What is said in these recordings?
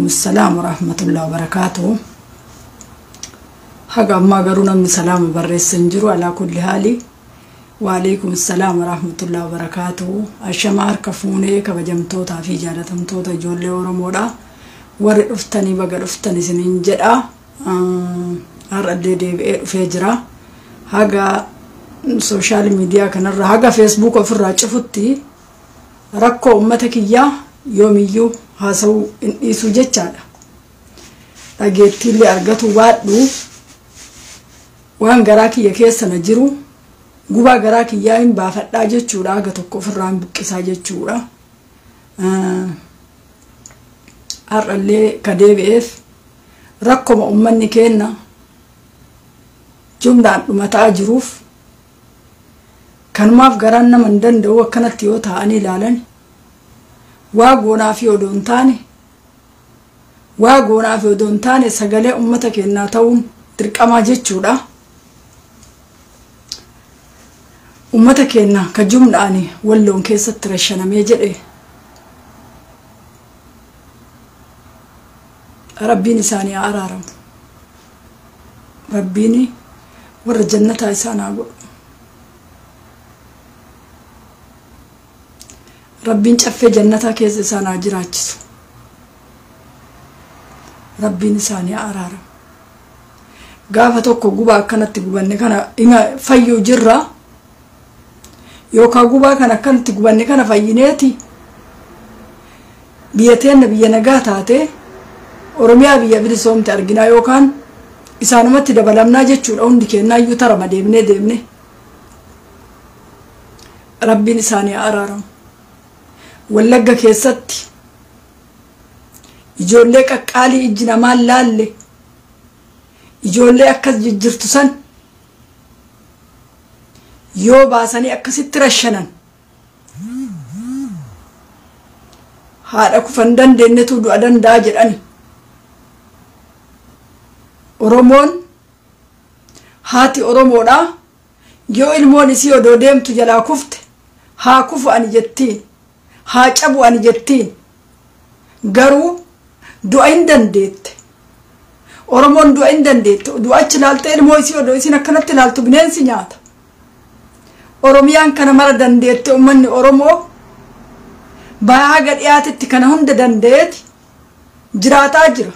Waalaikum salaam warahmatullahi wabarakaatuh. Haga ammaa garuu namni salaama barreessa hin jiru alaa kulli haali. Waalaikum salaam warahmatullahi wabarakaatuh. Ashamaa harka fuunee kabajamtootaa fi jaalatamtoota ijoollee Oromoodha. Warri dhuftanii baga dhuftan isiniin jedha. Har'allee deebi'ee dhufee jira. Haga sooshaal miidiyaa kanarra haga feesbuuk ofirraa cufutti rakkoo uummata kiyyaa yoomiyyuu haasa'uu hin dhiisu jechaadha. Dhageettiillee argatu baadhu waan garaa kiyya keessa na jiru gubaa garaa kiyyaa hin baafadhaa jechuudha. Haga tokko ofirraa hin buqqisaa jechuudha. Har'allee ka deebi'eef rakkoma uummanni keenna jumlaan dhumataa jiruuf kanumaaf garaan nama hin danda'u akkanatti yoo taa'anii ilaalan waa goonaa fi odoo hin taane waa goonaa fi odoo hin taane sagalee uummata keenyaa ta'uun dirqamaa jechuudha. Uummata keenya ka jumlaan walloon keessatti rashanamee jedhe Rabbiin isaanii haa araaramu. Rabbiin warra jannataa isaan haa godhu. Rabbiin caffee jannataa keessa isaan haa jiraachisu. Rabbiin isaanii haa araaramu. Gaafa tokko gubaa akkanatti gubanne kana ima fayyuu jirra. Yookaan gubaa kana akkanatti gubanne kana fayyineeti. Biyya teenna biyya nagaa taate Oromiyaa biyya bilisoomte arginaa yookaan isaanumatti dabalamnaa jechuudha. Hundi kennaayyuu tarama deemnee deemne. Rabbiin isaanii haa araaramu. Wallagga keessatti ijoollee qaqqaalii ijji namaan laalle ijoollee akkas jijjirtu san yoo baasanii akkasitti rashanan haadha kufan dandeenyetu du'a danda'a jedhani. Oromoon haati Oromoodha yoo ilmoon isii odoo deemtu jalaa kufte haa kufu ani jettiin haa cabu ani jettiin garuu du'a hin dandeette. Oromoon du'a hin dandeette. Du'a achi ilaaltee ilmoo isii odoo isiin akkanatti ilaaltu bineensi nyaata. Oromiyaan kana mara dandeette uummanni Oromoo bahaa haga dhiyaatetti kana hunda dandeeti jiraataa jira.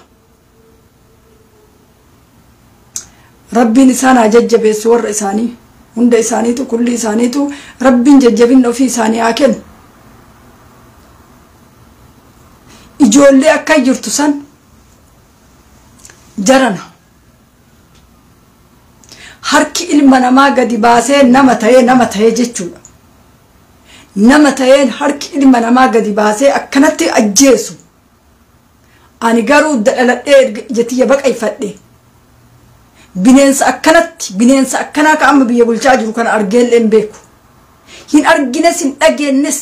Rabbiin isaan haa jajjabeessu warra isaanii hunda isaaniitu kulli isaaniitu Rabbiin jajjabinna ofii isaanii haa kennu. Ijoollee akka jirtu san jarana harki ilma namaa gadi baasee nama ta'ee jechuudha. Nama ta'een harki ilma namaa gadi baasee akkanatti ajjeesu. Ani garuu dhaladhee ija baqayfadhe. Bineensa akkanatti bineensa akkanaa ka amma biyya bulchaa jiru kana argeellee hin beeku. Hin argines hin dhageennes.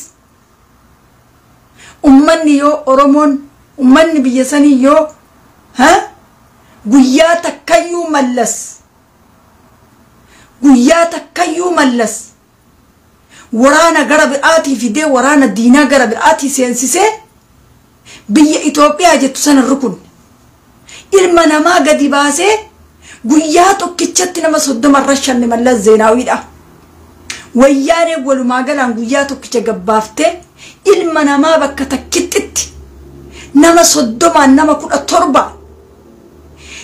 Uummanni yoo Oromoon uummanni biyya sanii yoo guyyaa takkayyuu Mallas guyyaa takkayyuu Mallas waraana gara biraatii fidee waraana diinaa gara biraatii seensisee biyya Itoophiyaa jettu sana rukunne. Ilma namaa gadi baasee guyyaa tokkichatti nama 30 rashanne Mallas Zeenaawiidha. Wayyaanee walumaa galaan guyyaa tokkicha gabbaaftee ilma namaa bakka takkittitti nama 30 nama 17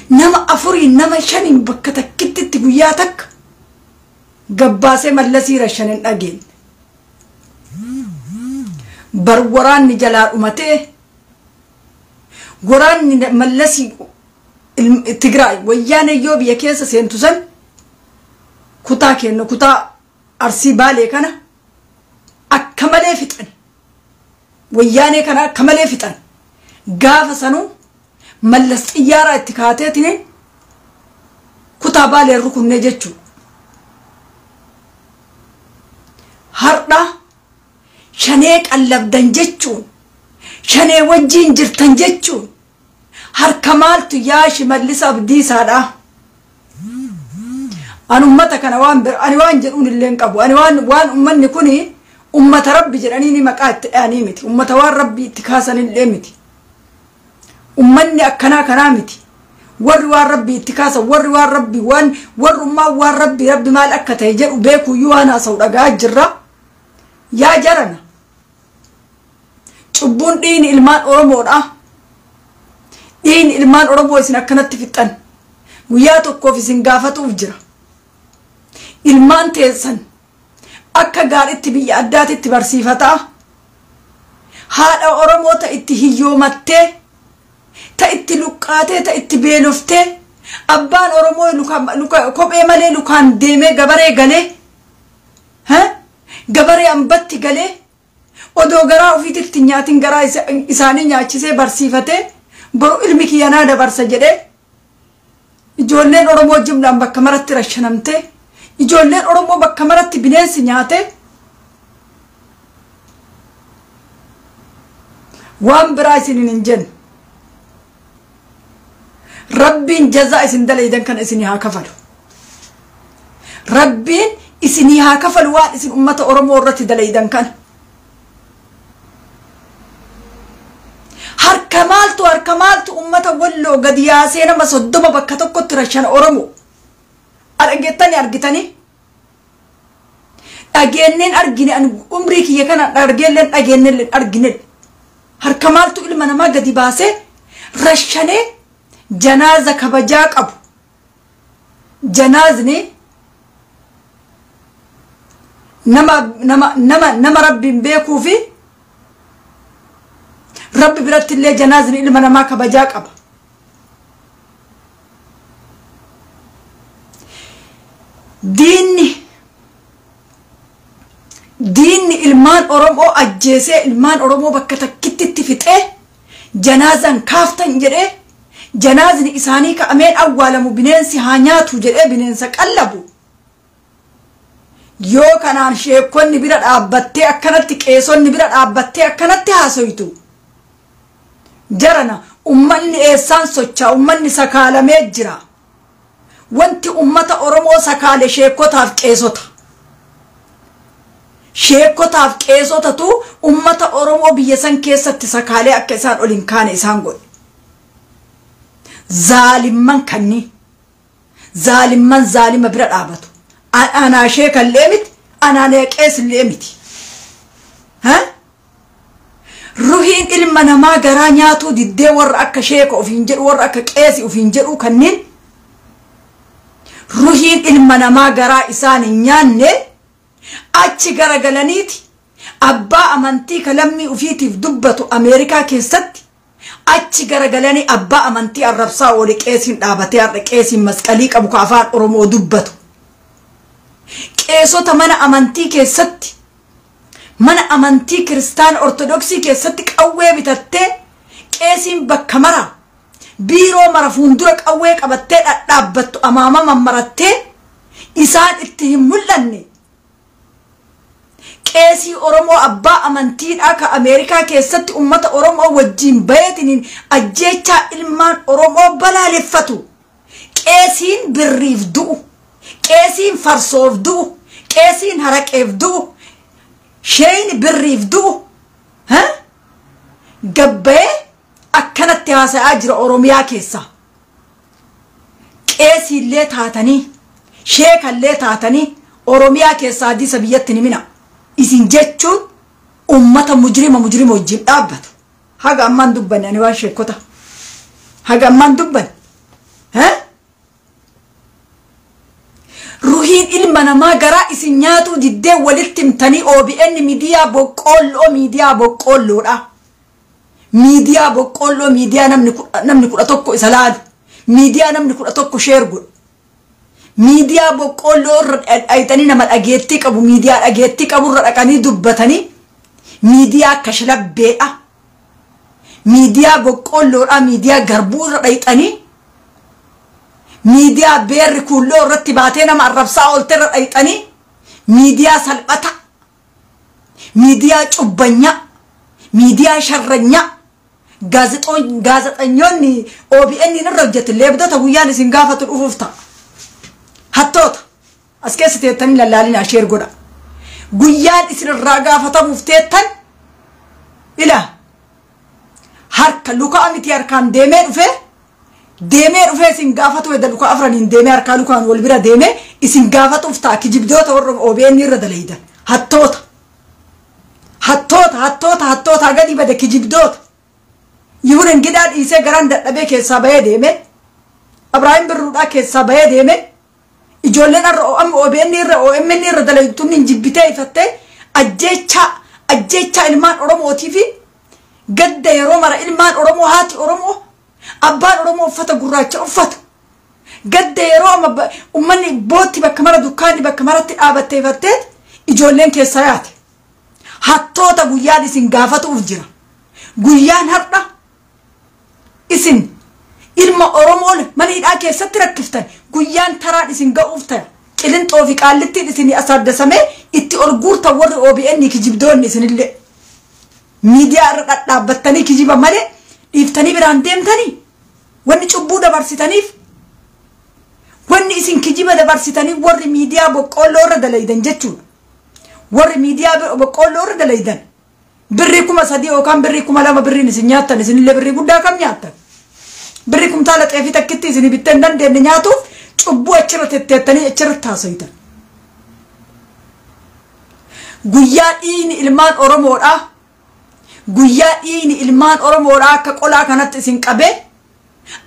nama 4 nama 5 bakka takkittitti guyyaa takka gabbaasee Mallasii rashan hin dhageenye. Bar waraanni jalaa dhumatee waraanni Mallasii Tigraay wayyaanee yoo biyya keessa seentu san kutaa kennu kutaa Arsii Baalee kana akka malee fixan. Wayyaanee kana akka malee fixan. Gaafa sanuu Mallas xiyyaaraa itti kaateetiin kutaa Baalee rukunne jechuudha. Har'a shanee qallabdan jechuun shanee wajjiin jirtan jechuun harka maaltu yaa Shimallis Abdiisaadha. Ani uummata kana waan ani waan jedhuun illee hin qabu. Ani waan uummanni kuni uummata Rabbi jedhanii ni maqaa itti dhahanii miti. Uummata waan Rabbi itti kaasan illee miti. Ummanni akkanaa kanaa miti. Warri waan rabbii itti kaasa, warri waan rabbii waan warrummaa waan rabbii rabbi maal akka ta'e jedhu beekuyyuu waan haasa'u dhagaa jirra. Yaa jarana, cubbuun dhiini ilmaan Oromoodha. Dhiini ilmaan Oromoo isin akkanatti fixxan guyyaa tokkoof isin gaafatuuf jira. Ilmaan teessan akka gaariitti biyya addaatitti barsiifataa, haadha Oromoo ta itti hiyyoomattee, ta itti luqqaatee, ta itti beeloftee, abbaan Oromoo kophee malee lukaan deemee gabaree galee, gabaree ambatti galee, odoo garaa ofiititti nyaatin garaa isaanii nyaachisee barsiifatee, boru ilmi kiyyanaa dabarsa jedhee, ijoolleen Oromoo jimlaan bakka maratti rashanamtee, ijoolleen Oromoo bakka maratti bineensi nyaatee, waan biraa isiniin hin jennu. Rabbiin jazaa isin dalaydan kana isinii haa kafalu. Rabbiin isinii haa kafalu waan isin ummata Oromoo irratti dalaydan kana. Harka maaltu ummata Walloo gadi yaasee nama 30 bakka tokkotti rashana Oromoo. Dhageettanii argitanii? Dhageenneen argine, ani umrii kiyya kana argeelleen dhageennelleen argine. Harka maaltu ilma namaa gadi baasee rashanee janaaza kabajaa qabu. Janaazni nama nama nama nama rabbiin beekuu fi rabbi biratti illee janaazni ilma namaa kabajaa qaba. Diinni ilmaan Oromoo ajjeesee ilmaan Oromoo bakka takkitti fixee janaazan kaaftan jedhee, janaazni isaanii ka'ameen awwaalamu bineensi haa nyaatu jedhee bineensa qallabu. Yoo kanaan sheekonni bira dhaabbattee akkanatti, qeesonni bira dhaabbattee akkanatti haasoytu, jarana ummanni eessaan sochaa? Ummanni sakaalamee jira. Wanti ummata Oromoo sakaale sheekotaaf qeesota. Sheekotaaf qeesotatu ummata Oromoo biyya san keessatti sakaalee akka isaan ol hin kaane isaan godhe. Zaalimman kanni zaalimman zaalima bira dhaabatu. Anaa sheekallee miti, anaa qeesillee miti. Ruhiin ilma namaa garaa nyaatuu diddee warra akka sheeka ofiin jedhu, warra akka qeesi ofiin jedhu kanneen ruhiin ilma namaa garaa isaan hin nyaanne achi garagalaniiti abbaa amantii kalammii ofiitiif dubbatu Ameerikaa keessatti achi garagalanii abbaa amantii arrabsaa oole. Qeesiin dhaabatee har'a qeesiin masqalii qabu ka afaan Oromoo dubbatu. Qeesota mana amantii keessatti, mana amantii kiristaana Ortodoksii keessatti qawwee bitattee, qeesiin bakka mara biiroo mara fuuldura qawwee qabattee dhadhaabbattu, amaama mammarattee isaan itti hin mul'anne. Qeesii Oromoo abbaa amantiidhaa ka Ameerikaa keessatti ummata Oromoo wajjin bayeetiniin ajjeechaa ilmaan Oromoo balaaleffatu. Qeesiin birriif du'u, qeesiin farsoof du'u, qeesiin haraqeef du'u, sheeyni birriif du'u gabbayee akkanatti haasa'aa jira Oromiyaa keessa. Qeesiillee taatanii, sheekallee taatanii Oromiyaa keessa hadiisa biyyatti ni mina. Isin jechuun ummata mujrima mujrima wajjin dhaabbatu. Haga ammaan dubbanne ani waan sheekota. Haga ammaan dubbanne. Ruhiin ilma namaa garaa isin nyaatuu diddee walitti himtanii OBN miidiyaa boqqoolloo, miidiyaa boqqoolloodha. Miidiyaa boqqoolloo, miidiyaa namni 11 isa laalu. Miidiyaa namni 11 share godhu. Miidiyaa boqqoolloo irra dhayxanii nama dhageettii qabu, miidiyaa dhageettii qabu irra dhaqanii dubbatanii, miidiyaa kashlabbeedha. Miidiyaa boqqoolloodha, miidiyaa garbuu irra dhayxanii, miidiyaa beerri kuulloo irratti baatee nama arrabsaa oolte irra dhayxanii, miidiyaa salphata, miidiyaa cubbanyaa, miidiyaa sharranyaa, gaazexeessitoonni OBN irra hojjete leebdota guyyaan isin gaafatu dhufuuf ta'a. Hattoota as keessa teettanii lallaalina share godha. Guyyaan isin irraa gaafatamuuf teettan ila. Harka lukaa miti harkaan deemee dhufee isin gaafatu edda lukaa afraniin deemee harkaa lukaan wal bira deemee isin gaafatuuf ta'a kijibdoota warra OBN irra dalaydan hattoota hattoota hattoota hattoota gadi bade kijibdoota Yihuun Ingidaa dhiisee garaan dadhabee keessaa bahee deeme Abrahaam Birruudhaa keessaa bahee deeme ijoolleen har'a OBN irra OMN irra dalaytuun hin jibbitee ifattee ajjeechaa ilmaan Oromootii fi gadda yeroo mara ilmaan Oromoo haati Oromoo abbaan Oromoo uffata gurraacha uffatu gadda yeroo amma uummanni bootti bakka mara dukkaanni bakka maratti dhaabattee ifattee ijoolleen keessaa yaate hattoota guyyaan isin gaafatuuf jira guyyaan har'a isin ilma Oromoo mana hidhaa keessatti rakkiftan guyyaan taraan isin ga'uuf ta'a qilinxoo fi qaallittiin isin asaaddasamee itti ol guurtan warri OBN kijibdoonni isinillee miidiyaa irra dhadhaabbattanii kijiba malee dhiiftanii biraan deemtanii wanni cubbuu dabarsitaniif wanni isin kijiba dabarsitanii warri miidiyaa boqqoolloo irra dalaydan jechuudha warri miidiyaa boqqoolloo irra dalaydan birrii 3000 yookaan birrii 2000 birriin isin nyaattan isinillee birrii guddaa kam nyaattan birrii kumtaala xeefii takkitti isin bittee hin dandeenye nyaatuuf cubbuu achirra tetteettanii achirratti haasayitan. Guyyaa dhiini ilmaan Oromoodhaa guyyaa dhiini ilmaan Oromoodhaa akka qolaa kanatti isin qabee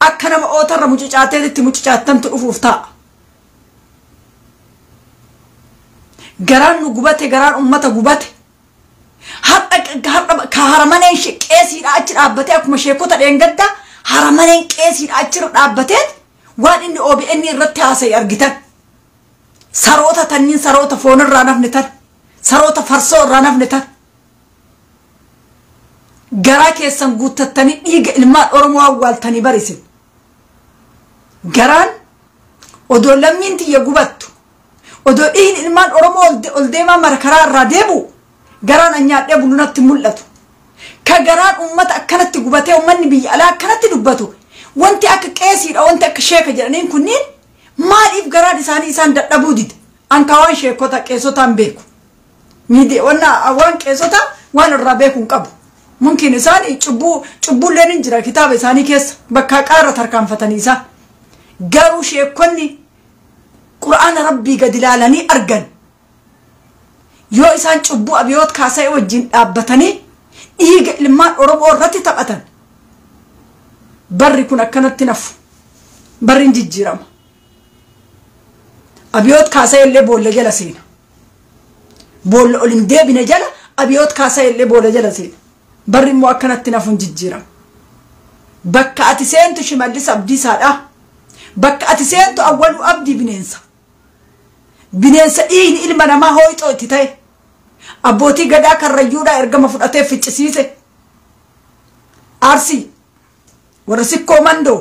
akka nama ootarra mucucaateetti mucucaattantu dhufuuf ta'a. Garaan nu gubate garaan uummata gubate har'a ka haramaneen qeesiidha achi dhaabbatee akkuma sheekota dheengaddaa haramaneen qeesiidha achirra dhaabbatee waan inni OBN irratti haasa'e argitan. Saroota tanniin saroota foonirraa nafne tan saroota farsoo irraa nafne tan garaa keessan guuttattanii dhiiga ilmaan Oromoo awwaaltanii barisin. Garaan odoo lammiin tiyya gubattu odoo dhiigni ilmaan Oromoo ol deemaa mara karaa irraa deebi'u garaan an nyaadhee bulu natti mul'atu. Ka garaan uummata akkanatti gubatee uummanni biyya alaa akkanatti dubbatu wanti akka qeesiidha wanti akka sheeka jedhaniin kunniin maaliif garaan isaanii isaan dadhabuu dide anka waan sheekota qeesotaan beeku waan qeesota waan irraa beeku hin qabu mumkin isaan cubbulleen hin jira kitaaba isaanii keessa bakka qaarra tarkaanfatanii isaa garuu sheekonni qura'aana rabbii gadi ilaalanii argan yoo isaan cubbuu abiyoot kaasa'e wajjin dhaabbatanii dhiiga ilmaan Oromoo irratti taphatan barri kun akkanatti nafu barri hin jijjiirama abiyoot kaasa'e illee boolla jala seena boolla ol hin deebine jala abiyoot kaasa'e illee boolla jala seena barri immoo akkanatti nafu hin jijjiirama bakka ati seentu Shimallis Abdiisaadha bakka ati seentu Awwaluu Abdii bineensa bineensa dhiigni ilma namaa hooyxoo itti ta'e abbootii gadaa karrayyuudhaa ergama fudhatee ficcisiise Arsii warra sikkoo mandoo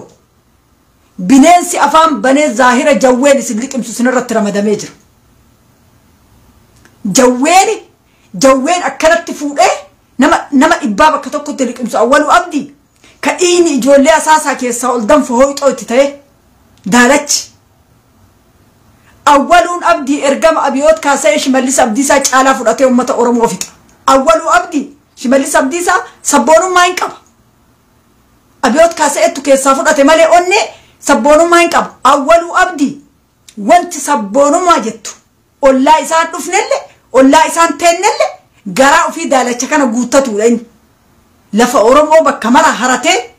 bineensi afaan banee zaahira jawween isin liqimsu isinirratti ramadamee jira. Jawween akkanatti fuudhee nama dhibbaa bakka tokkotti liqimsu Awwaluu Abdii ka dhiigni ijoollee asaasaa keessaa ol danfu hooyxoo itti ta'e daalachi. Awwaluun Abdii ergama Abiyoot kaasa'ee Shimallis Abdiisaa caalaa fudhatee uummata Oromoo fixa. Awwaluu Abdii Shimallis Abdiisaa sabboonummaa hin qaba. Abiyoot kaasa'eetu keessaa fudhate malee onnee sabboonummaa hin qabu. Awwaluu Abdii wanti sabboonummaa jettu ollaa isaan dhufnellee ollaa isaan teennellee garaa ofii daalacha kana guuttatuudha inni. Lafa Oromoo bakka mara haratee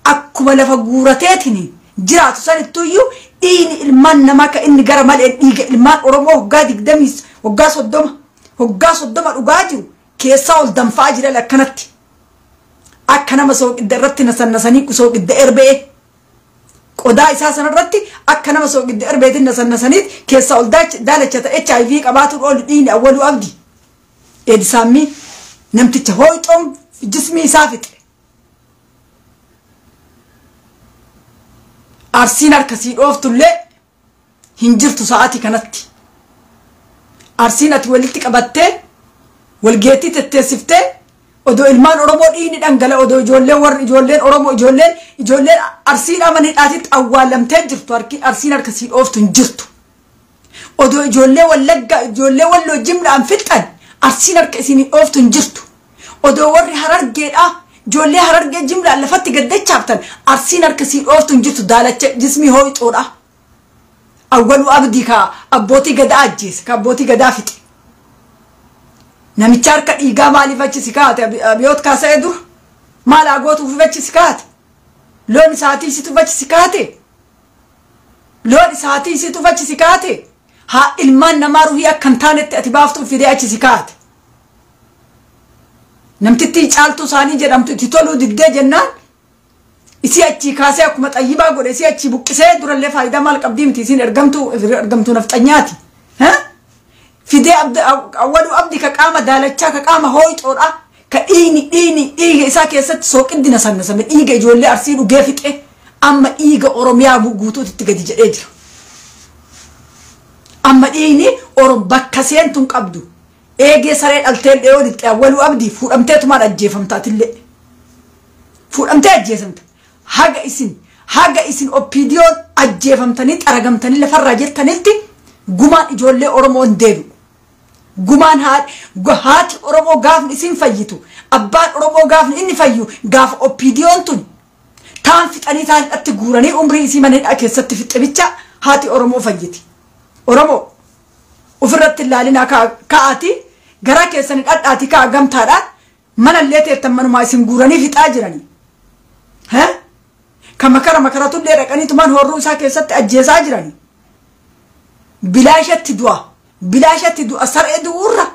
akkuma lafa guurateetiin jiraatu sanittuyyuu dhiigni ilmaan namaa ka inni gara malee dhiiga ilmaan Oromoo waggaa 20 waggaa 30 waggaa 30 dhugaa jiru keessaa ol danfaa jira akkanatti. Akka nama sooqidda irratti nasannasanii sooqidda erbee qodaa isaa sanarratti akka nama sooqidda erbeetiin nasannasaniit keessaa ol daalacha ta'e HIV qabaatuun oolu dhiigni Awwaluu Abdii. Eedisaammii namticha hooyxoon jismii isaa fixe. Arsiin harkasii dhooftullee hin jirtu sa'aatii kanatti. Arsiin ati walitti qabattee walgeettii tetteessiftee odoo ilmaan Oromoo dhiigni dhangala odoo ijoolleen warri ijoolleen Oromoo ijoolleen Arsiin mana hidhaatitti awwaalamtee jirtu Arsiin harkasii dhooftu hin jirtu. Odoo ijoollee Wallaggaa ijoollee Walloo jimdhaan fixan Arsiin harka isinii dhooftu hin jirtu. Odoo warri Harargeedhaa Ijoollee Harargee jimlaan lafatti gaddachaaftan Arsiin harka sii dhooftu hin jirtu daalacha jismii hooyixoodha. Awwaluu Abdii ka abbootii gadaa ajjeese, ka abbootii gadaa fixe. Namicha harka dhiigaa maaliif achi si kaate? Abiyoot kaasa'ee dura maal haa gootuuf achi si kaate? Loon isaatii situ achi si kaate? Loon isaatii situ achi si kaate? Haa ilmaan namaa ruhii akka hin taanetti ati baaftuuf fidee achi si kaate. Namtittiin caaltuu isaanii jedhamtu itti toluu diddee jennaan isii achii kaasee akkuma xayyibaa godhe isii achii buqqisee durallee faayidaa maal qabdii miti isiin ergamtuu nafxanyaati. Fidee Awwaluu Abdii ka qaama daalachaa, ka qaama hooyixoodha, ka dhiigni dhiiga isaa keessatti sooqiddina sannasame, dhiiga ijoollee Arsii dhugee fixe, amma dhiiga Oromiyaa guutuutti gadi jedhee jira. Amma dhiigni Oromoo bakka seentu hin qabdu. Eegee saree dhaltee dhiyoo lixxe Awwaluu Abdii fuudhamteetumaan ajjeefamta atillee. Fuudhamtee ajjeefamta. Haga isin OPDOn ajjeefamtanii xaragamtanii lafarraa jettanitti gumaan ijoollee Oromoo hin deebi'u. Gumaan haati Oromoo gaafni isin fayyitu, abbaan Oromoo gaafni inni fayyu gaafa OPDOn tun taan fixanii taan hidhatti guuranii umrii isii mana hidhaa keessatti fixxe bicha haati Oromoo fayyiti. Oromoo ofirratti ilaalinaa, ka'aati garaa keessanii dhadhaati ka'a gamtaadhaan manallee teettan manumaa isin guuranii fixaa jiranii. Ka makara makaratullee dhaqaniitumaan horruu isaa keessatti ajjeesaa jiranii. Bilaashatti du'a. Bilaashatti du'a saree du'uurra.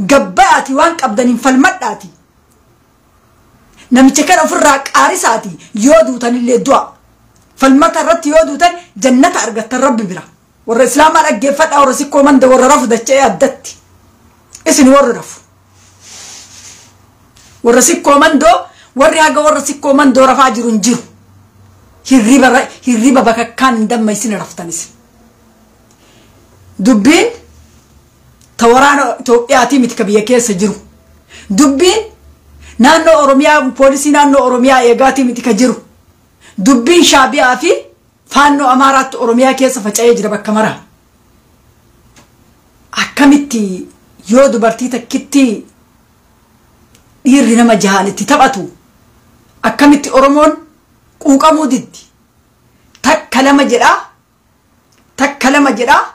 Gabbaati waan qabdaniin falmadhaati. Namicha kana ofirraa qaarisaati yoo duutanillee du'a. Falmata irratti yoo duutan jannata argattan rabbi bira. Warra Islaamaa dhaggeeffadhaa, warra sikkoo manda, warra rafu dacha'ee addatti. Isin warri rafu. Warra sikkoo mandoo, warri haga warra sikkoo mandoo rafaa jiru hin jiru. Hirriba bakakkaan hin damma isin raftanis. Dubbiin ta waraana Itoophiyaatii miti ka biyya keessa jiru. Dubbiin naannoo Oromiyaa poolisii naannoo Oromiyaa eegaatii miti ka jiru. Dubbiin Shaabiyaa fi faannoo Amaaraatti Oromiyaa keessa faca'ee jira bakka maraa. Akkamitti yoo dubartii takkitti dhiirri nama jahaan itti taphatu akkamitti Oromoon quuqamuu diddi? Takka lama jedhaa, takka lama jedhaa.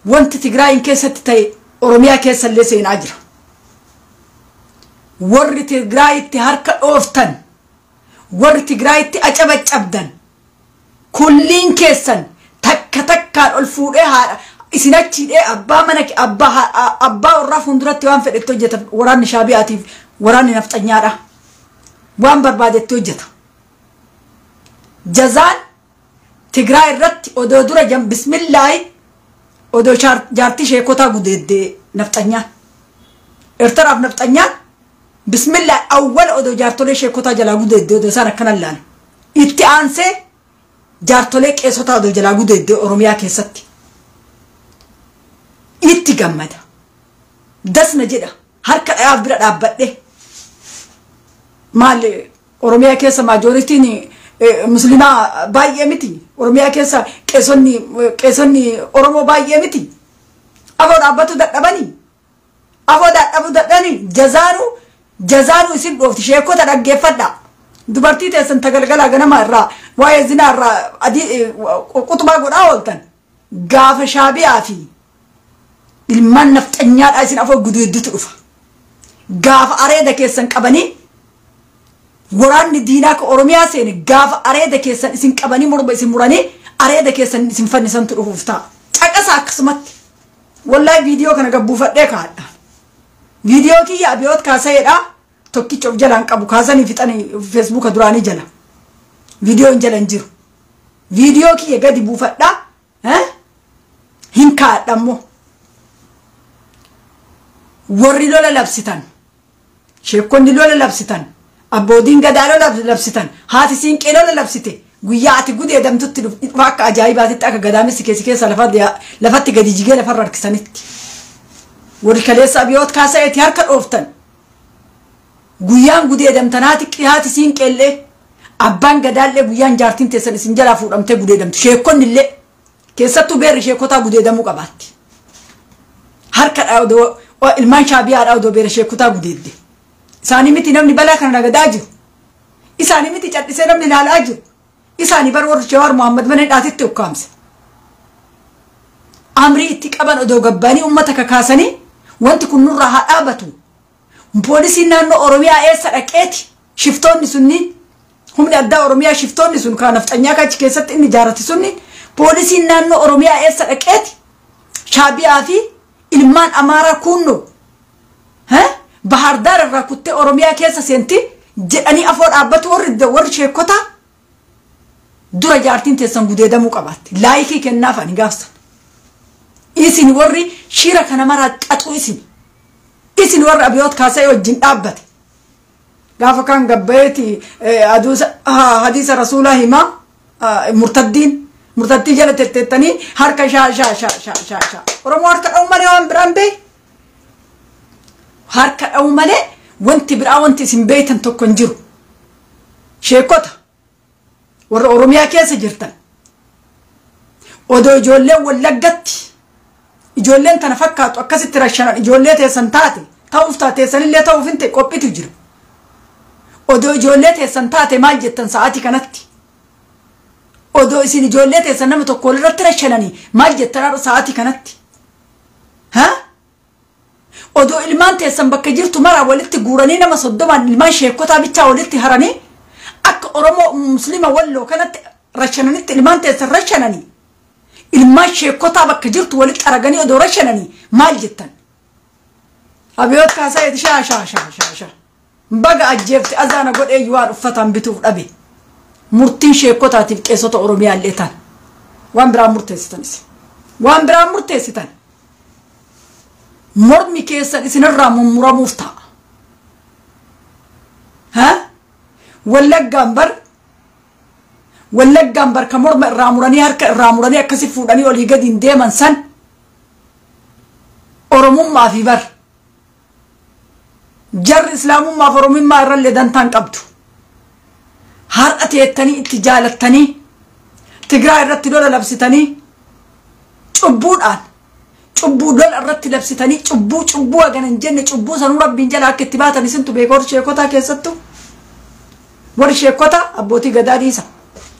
Wanti Tigraayin keessatti ta'e Oromiyaa keessallee seenaa jira. Warri Tigraayitti harka dhooftan, warri Tigraayitti acabacabdan, kulliin keessan takka takkaan ol fuudhee haadha isin achiidhee abbaa mana abbaa warraa fuulduratti waan fedhetti hojjeta waraanni Shaabiyaatiif waraanni nafxanyaadha. Waan barbaadetti hojjeta. Jazaan Tigraay irratti odoo dura jan bismillaahi odoo jaartii sheekotaa gudeeddee nafxanyaan. Eertiraaf nafxanyaan bismillaahi awwala odoo jaartolee sheekotaa jalaa gudeeddee odoo isaan akkana ilaalu. Itti aansee jaartolee qeesotaa odoo jalaa gudeeddee Oromiyaa keessatti. Itti gammada. Dasna jedha harka dhayaaf bira dhaabbadhe. Maal, Oromiyaa keessa majorityn musliimaa baay'ee miti. Oromiyaa keessa qeesonni Oromoo baay'ee miti. Afoo dhaabbatu dadhabanii. Afoo dadhabuu dadhabanii jazaanuu isin dhoofti. Sheekota dhaggeeffadha. Dubartii teessan tagalgalaa ganama irraa waa'ee zinaa irraa adii qutubaa godhaa ooltan. Gaafa Shaabiyaa fi ilmaan nafxanyaadhaa isin afoo gudeeddutu dhufa. Gaafa areeda keessan qabanii waraanni diinaa ka Oromiyaa seene, gaafa areeda keessan isin qabanii morma isin muranii areeda keessan isin fannisantu dhufuuf ta'a. Caqasa akkasumatti. Wallahi viidiyoo kana gabbuufadhee kaadha. Viidiyoo kiyya Abiyoot kaasa'eedha. Tokkicha of jalaan qabu kaasanii fixanii Feesbuuka duraanii jala. Viidiyoon jala hin jiru. Viidiyoo kiyya gadi buufadhaa. Hin kaadha immoo. Warri lola labsitan, sheekonni lola labsitan, abbootiin gadaa lola labsitan, haati siinqee lola labsite, guyyaa ati gudeedamtutti dhufa akka ajaa'ibaatitti akka gadaamessi keessi keessa lafatti gadi jigee lafarra harkisanitti. Warri kaleessa Abiyoot kaasa'eeti harka dhooftan. Guyyaan gudeedamtan haati siinqeellee, abbaan gadaallee, guyyaan jaartiin teessan isin jalaa fuudhamtee gudeedamtu, sheekonni illee, keessattuu beerri sheekotaa gudeedamuu qabaatti. Harka ilmaan Shaabiyaadhaa odoo beera sheekotaa gudeedde. Isaanii miti namni balaa kana nagadaa jiru. Isaanii miti callisee namni ilaalaa jiru. Isaanii bar warri Jawaar Muhammad mana hidhaatitti ukkaamse. Amrii itti qaban odoo gabbaanii uummata kakaasanii wanti kun nurraa haa dhaabatu. Poolisiin naannoo Oromiyaa eessa dhaqeeti? Shiftoonni sunniin humni addaa Oromiyaa shiftoonni sun kan nafxanyaa achi keessatti inni ijaarate sunniin poolisiin naannoo Oromiyaa eessa dhaqeeti? Shaabiyaa fi ilmaan Amaaraa kunnoo Bahar Daar irraa kuttee Oromiyaa keessa seenti jedhanii afoo dhaabbatu warri sheekotaa dura jaartiin teessan gudeedamuu qabaatti. Laayikii kennaaf ani gaafsan. Isin warri shira kana maraa xaxu isin. Isin warri Abiyoot Kaasee wajjin dhaabbate. Gaafa kan gabbayeeti hadiisa rasuulaa himaa murtaddii jala tetteettanii harka shaa shaa shaa shaa shaa shaa. Oromoo harka dha'u malee waan biraan bee. Harka dha'u malee wanti biraa wanti isin beeytan tokko hin jiru. Sheekota warra Oromiyaa keessa jirtan. Odoo ijoolleen Wallaggatti ijoolleen tana fakkaatu akkasitti rashanan ijoollee teessan taate ta'uuf taateessanillee ta'uuf hin ta'e qophiitu jira. Odoo ijoollee teessan taate maal jettan sa'aatii kanatti? Odoo isin ijoollee teessan nama tokko walirratti rashananii maal jettan sa'aatii kanatti? Odoo ilmaan teessan bakka jirtu maraa walitti guuranii nama 30 ilmaan sheekotaa bichaa walitti haranii akka Oromoo Muslima Walloo kanatti rashananitti ilmaan teessan rashananii ilmaan sheekotaa bakka jirtu walitti araganii odoo rashananii maal jettan? Abiyoot Kaasayeeti shaa shaa shaa shaa shaa. Baga ajjeefte azaana godhee waan uffatan bituuf dhabe. Murtiin sheekotaatiif qeessota Oromiyaa illee ta'an. Waan biraan murteessitan isin. Waan biraan murteessitan. Mormi keessan isinirraa mummuramuuf ta'a. Wallaggaan bar ka morma irraa muranii harka irraa muranii akkasi fuudhanii olii gadi hin deeman san Oromummaa fi bar. Jarri Islaamummaa fi Oromummaa irrallee dantaan qabdu. Har'a teettanii itti jaalattanii Tigraay irratti lola labsitanii cubbuudhaan cubbuu lola irratti labsitanii cubbuu hagana hin jenne cubbuu sanuu rabbiin jala akka itti baatan isintu beeka warri sheekotaa keessattuu. Warri sheekotaa abbootii gadaa dhiisa.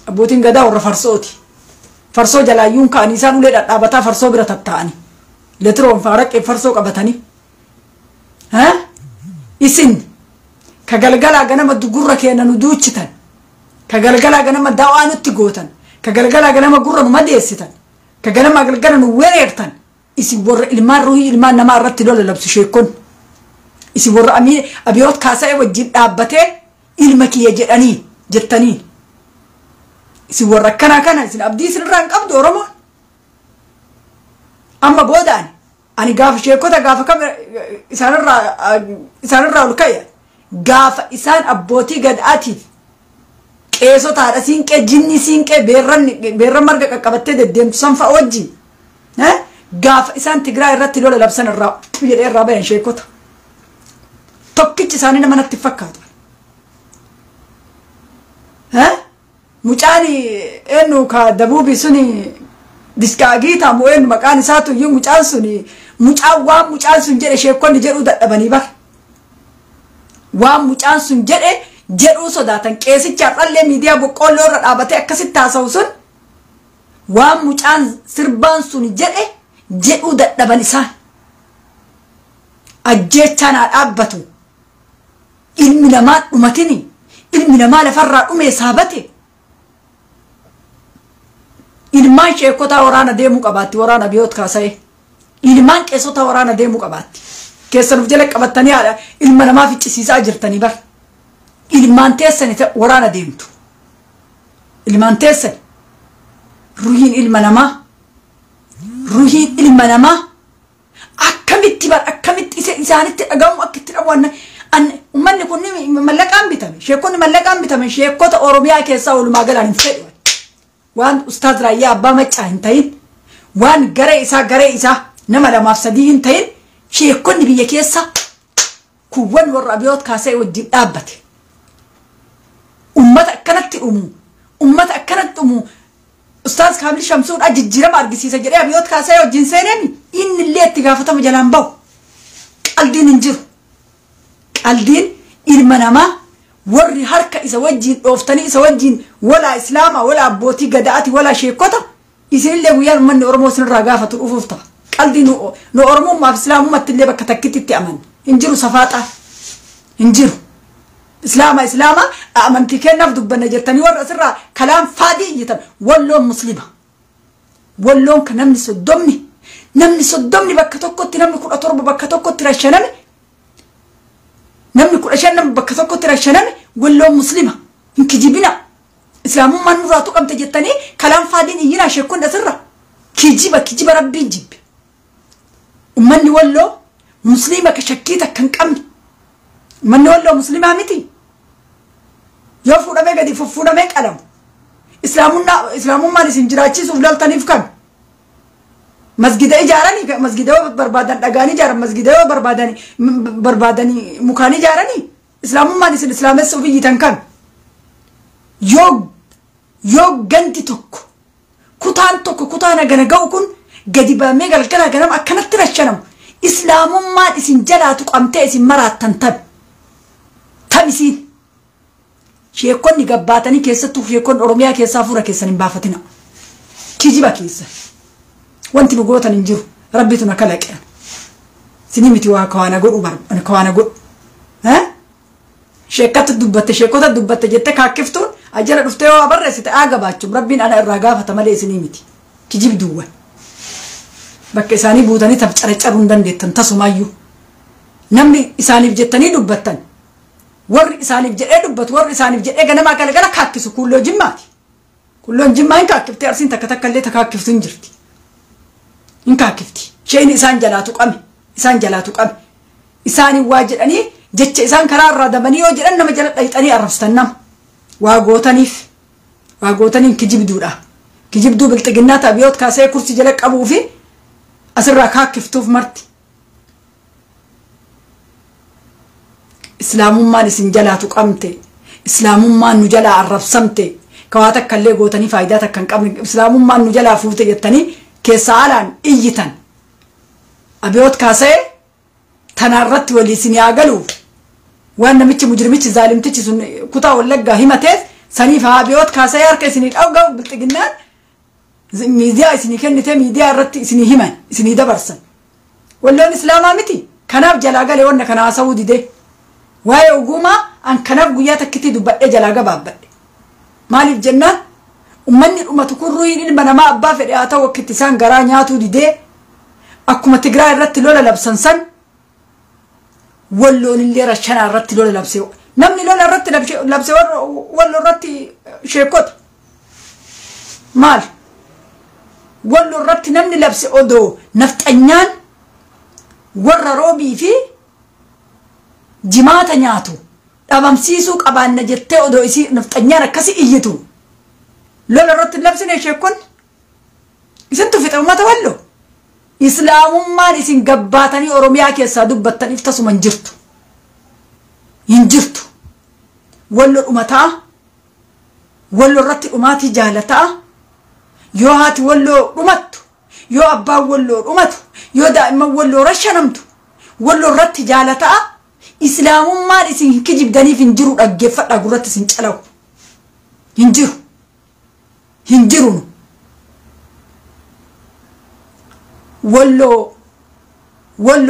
Abbootiin gadaa warra farsooti. Farsoo jalaayyuun ka'anii isaan ulee dhadhaabataa farsoo bira tatta'anii. Letiroon faaraqee farsoo qabatanii. Isin ka galgalaa ganama gurra keenya nu duuchitan. Ka galgalaa ganama daawaa nutti gootan. Ka galgalaa ganama gurra nu madeessitan. Ka ganama galgala nu wereertan. Isin warra ilmaan ruhii ilmaan namaa irratti lola labsu sheekon. Isin warra Abiyoot Kaasa'ee wajjin dhaabbatee ilma kiyya jedhanii jettanii. Isin warra akkanaa kana isin abdii isinirraa hin qabdu Oromoon. Amma boodaan ani gaafa sheekota gaafa kam isaanirraa ol ka'e gaafa isaan abbootii gadhaatiif qeessota haadha siinqee jinni siinqee beerran marga qaqqabattee deddeemtu san fa'a wajjin gaafa isaan Tigraay irratti lola labsan irraa jedhee irraa bayan sheekota. Tokkichi isaanii nama natti fakkaatu. Mucaan eenyu ka dabuubi suni diskaagiitaa moo eenyu maqaan isaatu iyyuu mucaan suni mucaan waan mucaan sun jedhe sheekonni jedhuu dadhabanii bara. Waan mucaan sun jedhe jedhuu sodaatan qeessicha har'allee miidiyaa boqqoolloo irra dhaabatee akkasitti haasa'u sun waan mucaan sirbaan sun jedhe jedhuu dadhaban isaan. Ajjeechaan haa dhaabbatu. Ilmi namaa dhumatini. Ilmi namaa lafarraa dhumee saabate. Ilmaan sheekotaa waraana deemuu qabaatti waraana Abiyoot Kaasa'ee. Ilmaan qeessota waraana deemuu qabaatti. Keessan of jala qabattanii haadha ilma namaa ficcisiisaa jirtanii bar. Ilmaan teessani waraana deemtu. Ilmaan teessani. Ruhiin ilma namaa. Ruhiin ilma namaa akkamitti bar akkamitti isaanitti dhagahamu akka itti dhabu uummanni kun mallaqaan bitame. Sheekonni mallaqaan bitame sheekota Oromiyaa keessaa walumaa galaan hin fedhu. Waan Ustaaz Raayyaa Abbaa Maccaa hin ta'in waan garee isaa nama 2 fi 3 hin ta'in sheekonni biyya keessa kuuwwan warra Abiyoot Kaasee wajjin dhaabbate. Uummata akkanatti dhumu uummata akkanatti dhumu Ustaaz Kaamil Shamsuudhaa jijjiirama argisiisa jedhee Abiyoot Kaasee wajjin seeneen inni illee itti gaafatama jalaan bahu. Qaldiin hin jiru. Qaldiin Ilma namaa warri harka isa wajjiin dhooftanii isa wajjiin walaa islaamaa walaa abbootii gadaati walaa sheekota isinillee guyyaan uummanni Oromoo isinirraa gaafatu dhufuuf ta'a. Qalbii nu Oromummaaf islaamummaatti illee bakka takkitti itti amanna. Hin jiru safaaxaa. Hin jiru. Islaama islaama amantii kennaaf dubbanna jettanii warra asirraa kalaan faadii iyyitan Walloon muslima. Walloon kan namni 30 bakka tokkotti namni 17 bakka tokkotti rashaname namni 15 namni bakka tokkotti rashaname Walloon muslima. Hin kijibina. Islaamummaan nurraa tuqamte jettanii kalaan faadiin iyyinaa sheekkoon asirra. Kijiba kijiba rabbiin jibbe. Uummanni Walloo muslima ka shakkii takka hin qabne. Uummanni Walloo muslimaa miti. Yoo fuudhamee gadi fuffuudhamee qalamu. Islaamummaan isin jiraachisuuf loltaniif kan. Masgida ijaaranii masgida yoo barbaadan dhagaan ijaaran masgida yoo barbaadanii mukaan ijaaranii islaamummaan isin islaamessuuf iyyitan kan. Yoo ganti tokko kutaan tokko kutaan hagana ga'u kun gadi baamee galgala ganama akkanatti rashanamu islaamummaan isin jalaa tuqamtee isin maraattan tabi isiin. Sheekonni gabbaatanii keessattuu sheekonni Oromiyaa keessaa fuura keessan hin baafatina. Kijiba keessa. Wanti nu gootan hin jiru. Rabbitu na kalaqe. Isinii miti waa kawaana godhu kawaana godhu. Sheekota dubbatte sheekota dubbatte jettee kaakkiftuun ajjala dhuftee waa barreessite haa gabaachuun rabbiin ana irraa gaafata malee isinii miti. Kijibduuwwan. Bakka isaanii buutanii taf caracaruu hin dandeettan tasumaayyuu. Namni isaaniif jettanii dubbattan. Warri isaaniif jedhee dubbatu warri isaaniif jedhee ganamaa galgala kaakkisu kulloo jimmaati. Kulloon jimmaa hin kaakkiftee Arsiin takka takka illee takaakkiftu hin jirti. Hin kaakkifti. Isheen isaan jalaa tuqame. Isaan jalaa tuqame. Isaaniin waa jedhanii jecha isaan karaa irraa dabanii yoo jedhan nama jala dhayxanii arrabsitan nama. Waa gootaniif. Waa gootaniin kijibduudha. Kijibduu bilxiginnaa tabiyoot kaasee kursii jala qabuu fi asirraa kaakkiftuuf marti. Islaamummaan isin jalaa tuqamte. Islaamummaan nu jalaa arrabsamte. Kawaa takka illee gootanii faayidaa takka hin qabne. Islaamummaan nu jalaa fuute jettanii keessaa alaan iyyitan. Abiyoot kaasee tanaarratti walii isin yaa galuuf waan namichi mujrimichi zaalimtichi sun kutaa Wallaggaa himateef saniif haa abiyoot kaasee harka isinii dhawgaa bilxiginnaan miidiyaa isinii kennite miidiyaa irratti isinii himan isinii dabarsan. Walloon islaamaa miti. Kanaaf jalaa galee wanna kana haasawuu didee. Waa'ee ogumaa an kanaaf guyyaa takkitti dubbadhee jalaa gabaabbadhe. Maaliif jennaan uummanni dhumatu kun ruhiin ilma namaa abbaa fedhe haa ta'u akkitti isaan garaa nyaatuu didee akkuma Tigraay irratti lola labsan san Walloon illee rashanaa irratti lola labsee namni lola irratti labsee Walloo irratti sheekota maal Walloo irratti namni labse odoo nafxanyaan warra roobii fi jimaata nyaatu dhabamsiisuu qabaanna jettee odoo isii nafxanyaan akkasi iyyitu lola irratti labsine sheekonni isintu fixe uummata Walloo. Islaamummaan isin gabbaatanii Oromiyaa keessaa dubbattaniif tasuma hin jirtu. Hin jirtu. Walloo dhumataa. Walloo irratti dhumaatii jaalataa. Yoo haati Walloo dhumattu, yoo abbaan Walloo dhumatu, yoo daa'imman Walloo rashanamtu, Walloo irratti jaalataa. Islaamummaan isin hin kijibdaniif hin jiru dhaggeeffadhaa gurratti isin calawu. Hin jiru. Hin jiru. Walloo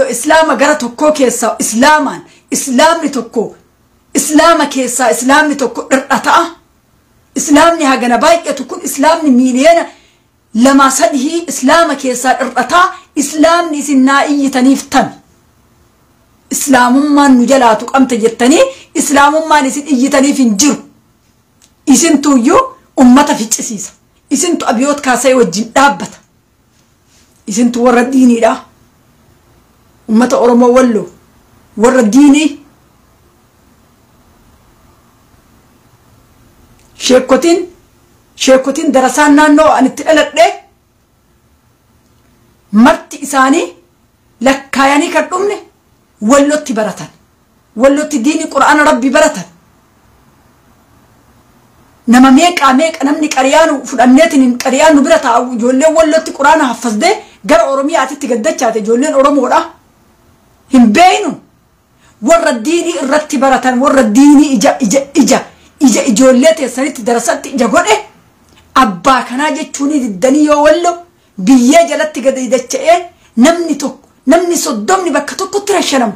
islaama gara tokkoo keessaa islaamaan islaamni tokko islaama keessaa islaamni tokko dhir'ata'a. Islaamni hagana baay'atu kun islaamni miiliyoona 2 3 islaama keessaa dhir'ataa islaamni isin naa iyyitaniif tami. Islaamummaan nu jalaa tuqamte jettanii islaamummaan isin iyyitaniif hin jiru. Isintuyyuu ummata ficcisiisa. Isintu abiyoot kaasee wajjin dhaabbata. Isintu warra diiniidha. Ummata Oromoo Walloo warra diinii. Sheekotiin darasaan naannoo ani itti dhaladhe marti isaanii lakkaayanii kan dhumne Wallootti baratan. Wallootti diinii Qur'aana Rabbi baratan. Nama meeqaa meeqa namni qariyaanu fudhanneetiin qariyaanu bira taa'u ijoolleen Wallootti Qur'aana haffasdee gara Oromiyaatitti gaddachaate ijoolleen Oromoodha. Hin beeynu. Warra diinii irratti baratan, warra diinii ija ija ija ija ijoollee teessanitti darasatti ija godhe abbaa kanaa jechuun diddanii yoo wallo biyyee jalatti gadi dacha'ee namni tokko namni 30 bakka tokkotti rashanamu.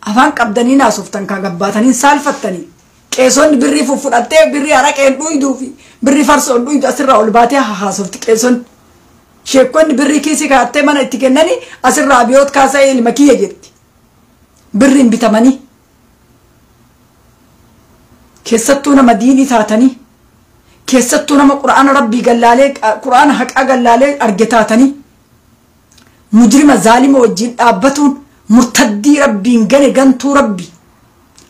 Afaan qabdanii naasoftan kaa gabbaatanii saalfattanii qeesonni birrii fudhattee birrii haraqeen dhuyduu fi birrii farsoon dhuydu asirraa ol baatee haasofti qeesonni. Sheekonni birrii kiisii kaa'attee mana itti kennanii asirraa Abiyoot Kaasa'ee ilma kiyya jetti. Birriin bitamanii. Keessattuu nama diinii taatanii, keessattuu nama Qura'aana Rabbii gallaalee, Qura'aana haqaa gallaalee arge taatanii, mujrima zaalima wajjin dhaabbatuun murtaddii Rabbiin gane gantuu Rabbi,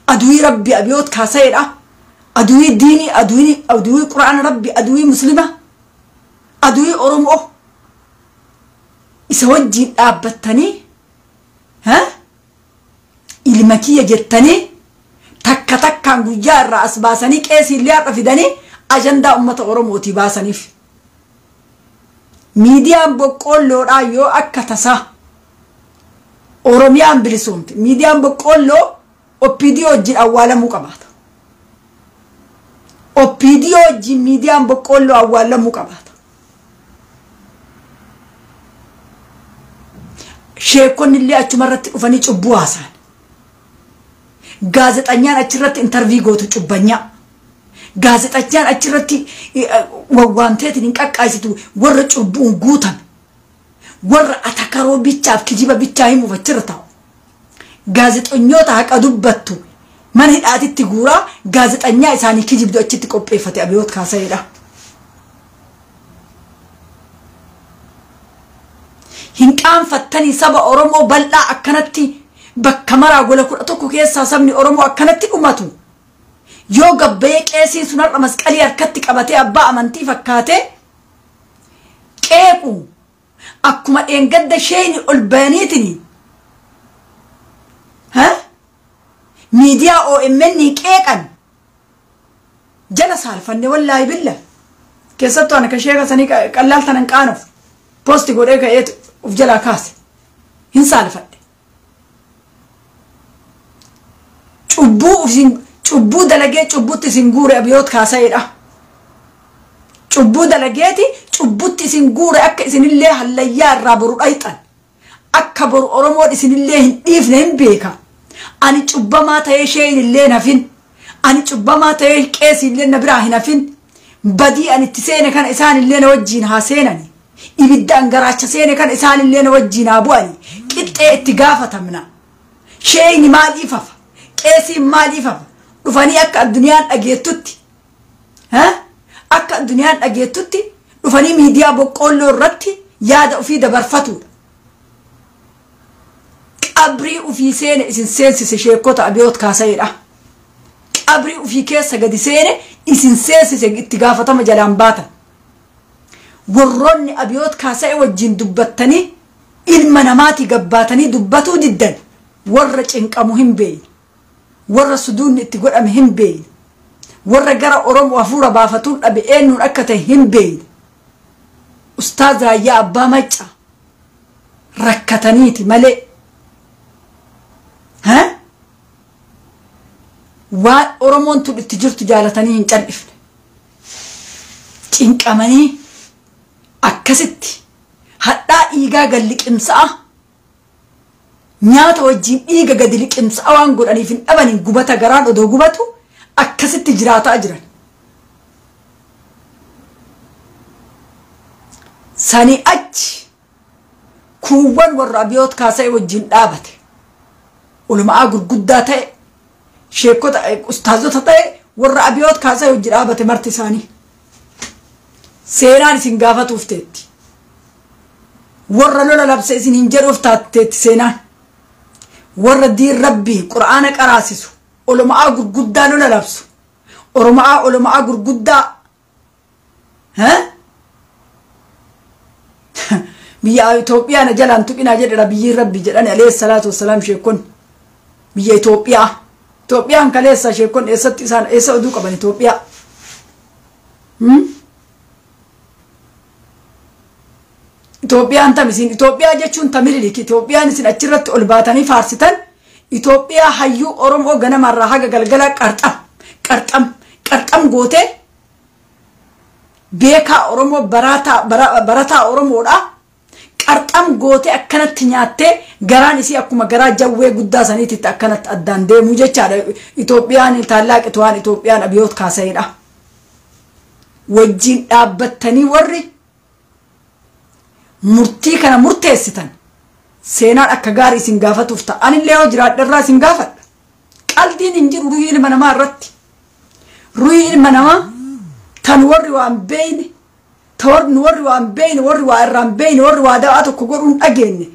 aduwii Rabbi Abiyoot Kaasa'eedha. Aduwii diinii, aduwii Qura'aana Rabbi, aduwii Muslima, aduwii Oromoo. Isa wajjin dhaabbattanii ilma kiyya jettanii takka takkaan guyyaa irraa as baasanii qeesii illee har'a fidanii ajandaa uummata Oromootii baasaniif. Miidiyaan boqqoolloodhaa yoo akka tasaa Oromiyaan bilisoomte, miidiyaan boqqoolloo OPD wajjin awwaalamuu qabaata. OPD wajjin miidiyaan boqqoolloo awwaalamuu qabaata. Sheekonni illee achuma irratti dhufanii cubbuu haasa'an. Gaazexanyaan achirratti intarvii gootu cubbanyaa. Gaazexanyaan achirratti wawwaamteetiin hin qaqqaasitu warra cubbuun guutame. Warra atakaroo bichaaf kijiba bichaa himuuf achirra taa'u. Gaazexanyoota haqa dubbattu mana hidhaatitti guuraa gaazexanyaa isaanii kijibdu achitti qopheeffate Abiyoot Kaasa'eedha. Hin qaanfattanii saba Oromoo bal'aa akkanatti bakka maraa gola 11 keessaa sabni Oromoo akkanatti dhumatu. Yoo gabbayee qeesiin sun har'a masqalii harkatti qabatee abbaa amantii fakkaatee qeequ akkuma dheengadda sheeni ol bayaniitiin miidiyaa OMN qeeqan jala saalfanne wallaahi billa. Keessattuu ana ka sheeka sanii qallaal tanan qaanuuf poosti godhee ka'ee uf jalaa kaase hin saalfadhe. Cubbuu dalagee cubbutti isin guure Abiyoot Kaasa'eedha. Cubbuu dalageeti cubbutti isin guure akka isinillee hallayyaa irraa boru dhayxan. Akka boru Oromoon isinillee hin dhiifne hin beeka. Ani cubbamaa ta'ee sheen illee hin hafin. Ani cubbamaa ta'ee qeesii illee na biraa hin hafin. Badii ani itti seene kana isaan illee na wajjin haa seenani. Ibidda an garaacha seene kana isaan illee na wajjin haa bu'ani. Qixxee itti gaafatamna. Sheeni maaliif hafa? Qeesiin maaliif hafa? Dhufanii akka addunyaan dhageettutti, akka addunyaan dhageettutti dhufanii miidiyaa boqqoolloo irratti yaada ofii dabarfatudha. Qabrii ofii seene isin seensise sheekota Abiyoot Kaasa'eedha. Qabrii ofii keessa gadi seene isin seensise itti gaafatama jalaan baatan. Warroonni Abiyoot Kaasa'e wajjin dubbattanii ilma namaatii gabbaatanii dubbatuu diddan warra cinqamu hin beeyne. Warra suduunni itti godhame hin beeyne. Warra gara Oromoo hafuura baafatuun dhabe eenyuun akka ta'e hin beeyne. Ustaaz Raayyaa Abbaa Maccaa rakkataniiti malee. Waan Oromoon tun itti jirtu jaalatanii hin cal'ifne. Cinqamanii akkasitti hadhaa dhiigaa gad liqimsa'a. Nyaata wajjin dhiiga gadi liqimsa'a waan godhaniif hin dhabaniin gubata garaan odoo gubatu akkasitti jiraataa jiran. Sanii achi kuuwwan warra Abiyoot Kaasa'e wajjin dhaabate. Ulamaa gurguddaa ta'e, sheekota, ustaazota ta'e warra Abiyoot Kaasa'e wajjin dhaabate marti isaanii. Seenaan isin gaafatuuf teetti. Warra lola labse isin hin jedhuuf teetti seenaan. Warra diin Rabbii Qur'aana qaraasisu, ulamaa gurguddaa lola labsu, ulamaa gurguddaa biyya Itoophiyaa na jalaan tuqinaa jedhedha biyyiin Rabbi jedhani alayhi salaatu wassalaam sheekonni biyya Itoophiyaa. Itoophiyaan kaleessa sheekonni eessatti isaan eessa oduu qaban Itoophiyaa. Itoophiyaan tam isin Itoophiyaa jechuun tamililik Itoophiyaan isin achirratti ol baatanii faarsitan Itoophiyaa hayyuu Oromoo ganamarraa haga galgala qarxam qarxam qarxam gootee beekaa Oromoo barataa Oromoodha. Qarxam gootee akkanatti nyaattee garaan isii akkuma garaa jawwee guddaa saniititti akkanatti addaan deemu jechaadha. Itoophiyaan tallaaqituwaan Itoophiyaan abiyoot kaasa'edha. Wajjin dhaabbattanii warri murtii kana murteessitan seenaan akka gaarii isin gaafatuuf ta'a. Anillee yoo jiraadhe irraa isin gaafadha. Qaldiin hin jiru ruhii ilma namaa irratti. Ruhii ilma namaa tan warri waan beeyne, tan warri waan beeyne, warri waa irraan beeyne, warri waa da'aa tokko godhuun dhageenye,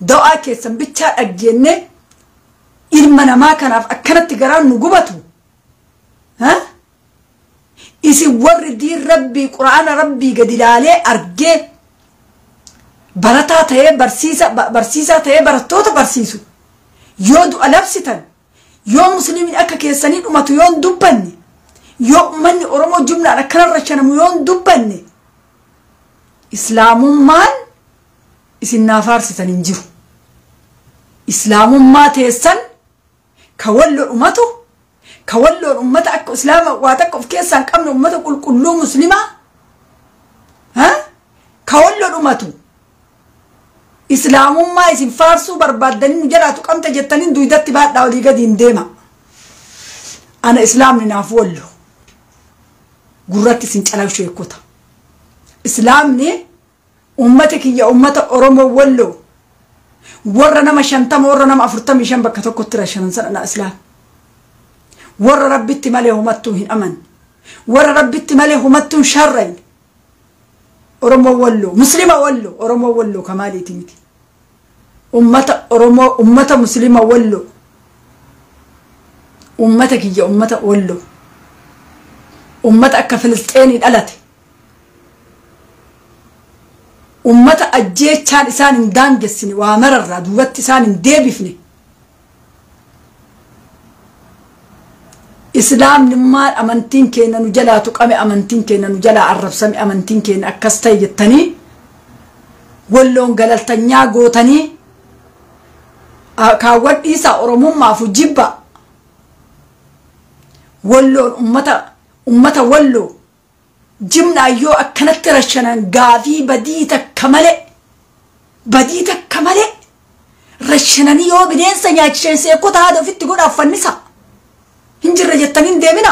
da'aa keessan bichaa dhaggeenne ilma namaa kanaaf akkanatti garaan nu gubatu. Isin warri diin rabbii quraana rabbii gadi ilaalee argee barataa ta'ee barsiisaa ta'ee barattoota barsiisu yoo du'a labsitan, yoo musliimni akka keessanii dhumatu yoo hin dubbanne, yoo uummanni Oromoo jumlaan akkanarra shanamu yoo hin dubbanne, islaamummaan isin naa faarsitan hin jiru. Islaamummaa teessan ka wallo dhumatu, ka walloon ummata akka islaama waa takka of keessaa hin qabne, ummata qulqulluu muslimaa ka wallo dhumatu, islaamummaa isin faarsuu barbaaddanii nu jalaatu qabte jettanii duydatti baadhaa olii gadi hin deema. Ana islaamni naaf wallo gurratti isin calaqshu eekkota. Islaamni ummata kiyya, ummata Oromoo walloo, warra nama 50, warra nama 45 bakka tokkotti rashanan sana na islaam. Warra rabbitti malee humattuu hin amanne, warra rabbitti malee humattuu hin sharrayne, Oromoo walloo, muslima walloo, Oromoo walloo kamaaliiti miti. Ummata Oromoo, ummata muslima walloo, ummata kiyya, ummata walloo, ummata akka Filisxeenii dhalate, ummata ajjeechaan isaan hin daangessine, waa mararraa duubatti isaan hin deebifne. Islaamnummaan amantiin keenya nu jalaa tuqame, amantiin keenya nu jalaa arrabsame, amantiin keenya akkas ta'e jettanii walloon galaltanyaa gootanii kaawwan dhiisaa Oromummaaf jibba. Walloon ummata walloo jimnaan yoo akkanatti rashanan, gaafii badii takka malee, badii takka malee rashananii yoo bineensa nyaachisan, seekota haadha ofitti godhaaf fannisa. Hin jirre jettanii hin deemina,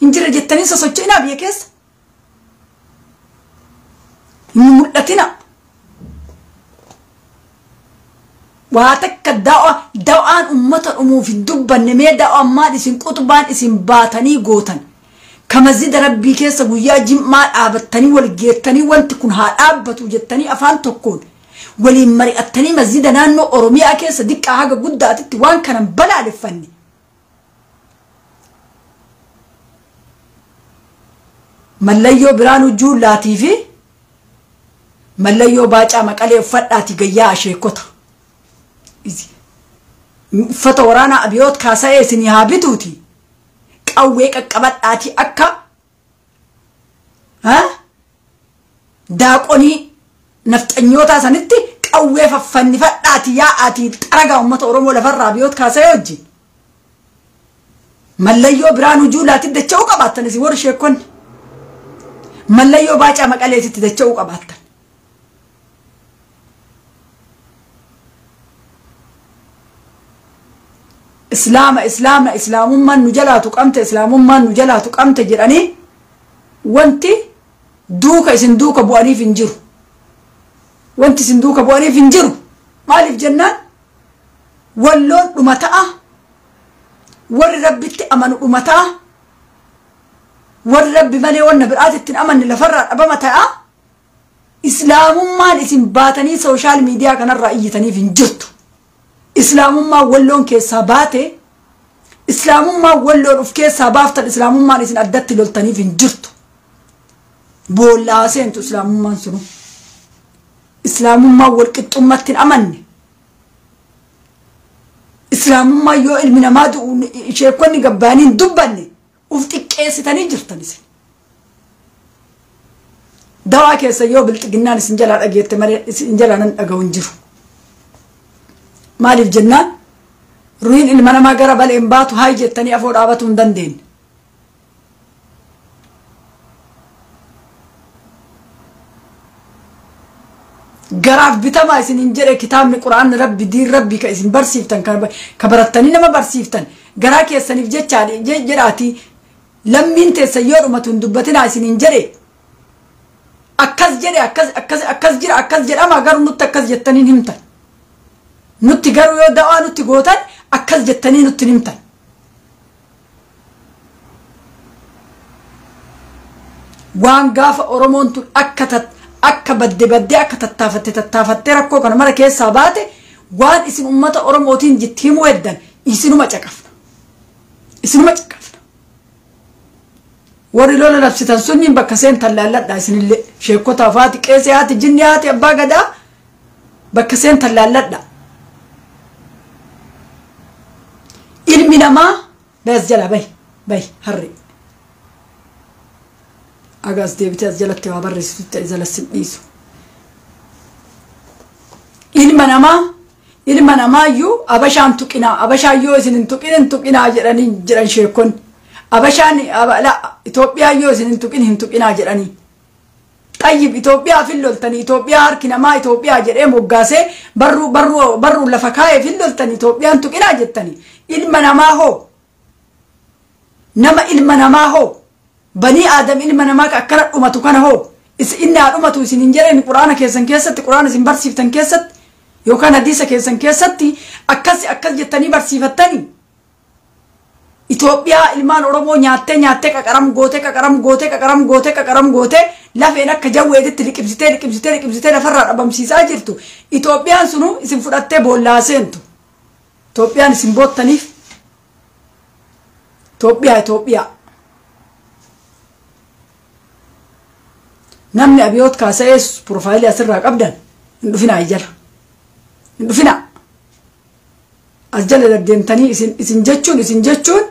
hin jirre jettanii sosocho'inaa, biyya keessa hin mul'atina. Waa takka da'aan ummata dhumuuf hin dubbanne. Mee da'aan maal isin qutbaan isin baatanii gootan ka masjida rabbii keessa guyyaa jim'aa dhaabattanii wal geettanii, wanti kun haa dhaabbatu jettanii afaan tokkoon waliin mari'attanii, masjida naannoo Oromiyaa keessa diqqaa haga guddaatitti waan kanan balaaleffanne? Mallayyoo Biraanuu Juullaatii fi mallayyoo Baacaa Maqalee uffadhaatii gayyaa asheekota. Uffata waraanaa abiyoot kaasa'ee isinii haa bituuti. Qawwee qaqqabadhaatii akka daaqonii nafxanyootaa sanitti qawwee faffannifadhaatii yaa'aatii xaragaa uummata Oromoo lafarraa abiyoot kaasa'ee wajjin. Mallayyoo Biraanuu Juulaatti dacha'uu qabaattan isin warri sheekonni. Mallayyoo Baacaa Maqaleetitti dacha'uu qabaattan. Islaama, islaama, islaamummaan nu jalaa tuqamte, islaamummaan nu jalaa tuqamte jedhanii wanti duuka isin duuka bu'aniif hin jiru. Wanti isin duuka bu'aniif hin jiru. Maaliif jennaan, walloon dhuma ta'a. Warri rabbitti amanu dhuma ta'a. Warri rabbi malee wanna biraati ittiin amanne lafarraa dhabama ta'a. Islaamummaan isin baatanii social media kanarraa iyyitaniif hin jirtu. Islaamummaan walloon keessaa baate, islaamummaan walloon of keessaa baaftan, islaamummaan isin addatti loltaniif hin jirtu. Boollaa seentu islaamummaan sunu. Islaamummaan walqixxummatti hin amanne. Islaamummaan yoo ilmi namaa du'u sheekonni gabbaanii hin dubbanne, uf xiqqeessitanii jirtan isin. Dawaa keessa yoo bilxiginnaan isin jalaa dhageette malee isin jalaa nan dhaga'u hin jiru. Maaliif jennaan, Ruhiin ilma namaa gara baleen baatu haay jettanii afoo dhaabatuu hin dandeenye. Garaaf bitamaa isin hin jedhe kitaabni quraanni rabbi diin rabbi ka isin barsiiftan ka barattanii nama barsiiftan garaa keessaniif jechaa jedhaati lammiin teessan yoo dhumatu hin dubbatinaa isin hin jedhe akkas jedhe akkas akkas akkas jira akkas jedhama garuu nutti akkas jettanii himtan nutti garuu yoo da'aa nutti gootan akkas jettanii nutti himtan. Waan gaafa Oromoon tun akka badde baddee akka tattaafatte tattaafattee rakkoo kana mara keessaa baate waan isin ummata Oromootiin jitti himuu heddan isinuma caqafna. Isinuma caqafna. Warri lola labsitan sunniin bakka seentan laalladhaa isinillee sheekotaaf haati qeesee haati jinni haati abbaa gadaa bakka seentan laalladhaa. Ilmi namaa bayas jala bahi bahi harree. Agaas deebitee as jalatti waa barreessitutti jala sin dhiisu. Ilma namaayyuu abashaan tuqinaa abashaan yoo isin hin tuqin hin tuqinaa jedhanii jedhan sheekonni. Abashaan Itoophiyaa yoo isin hin tuqin hin tuqinaa jedhanii. Xayyib Itoophiyaa filloltanii Itoophiyaa harki namaa Itoophiyaa jedhee moggaasee barruu barruu barruu lafa kaa'ee filloltanii Itoophiyaan tuqinaa jettanii. Ilma namaa hoo? Nama ilma namaa hoo? Banii Aadam ilma namaa akkana dhumatu kana hoo? Inni haa dhumatu isin hin jedheen quraana keessan keessatti quraana isin barsiiftan keessatti yookaan hadiisa keessan keessatti akkas akkas jettanii barsiifattanii. Itoophiyaa ilmaan Oromoo nyaattee nyaattee qaqaram gootee qaqaram gootee qaqaram gootee qaqaram gootee lafeen akka jawweetitti liqimsitee liqimsitee liqimsitee lafarraa dhabamsiisaa jirtu. Itoophiyaan sunu isin fudhattee boollaa seentu. Itoophiyaan isin boottaniif Itoophiyaa Itoophiyaa. Namni abiyoot kaasa'ees piroofaayilii asirraa qabdan hin dhufinaa jala. Hin dhufinaa. As jala deddeemtanii isin jechuun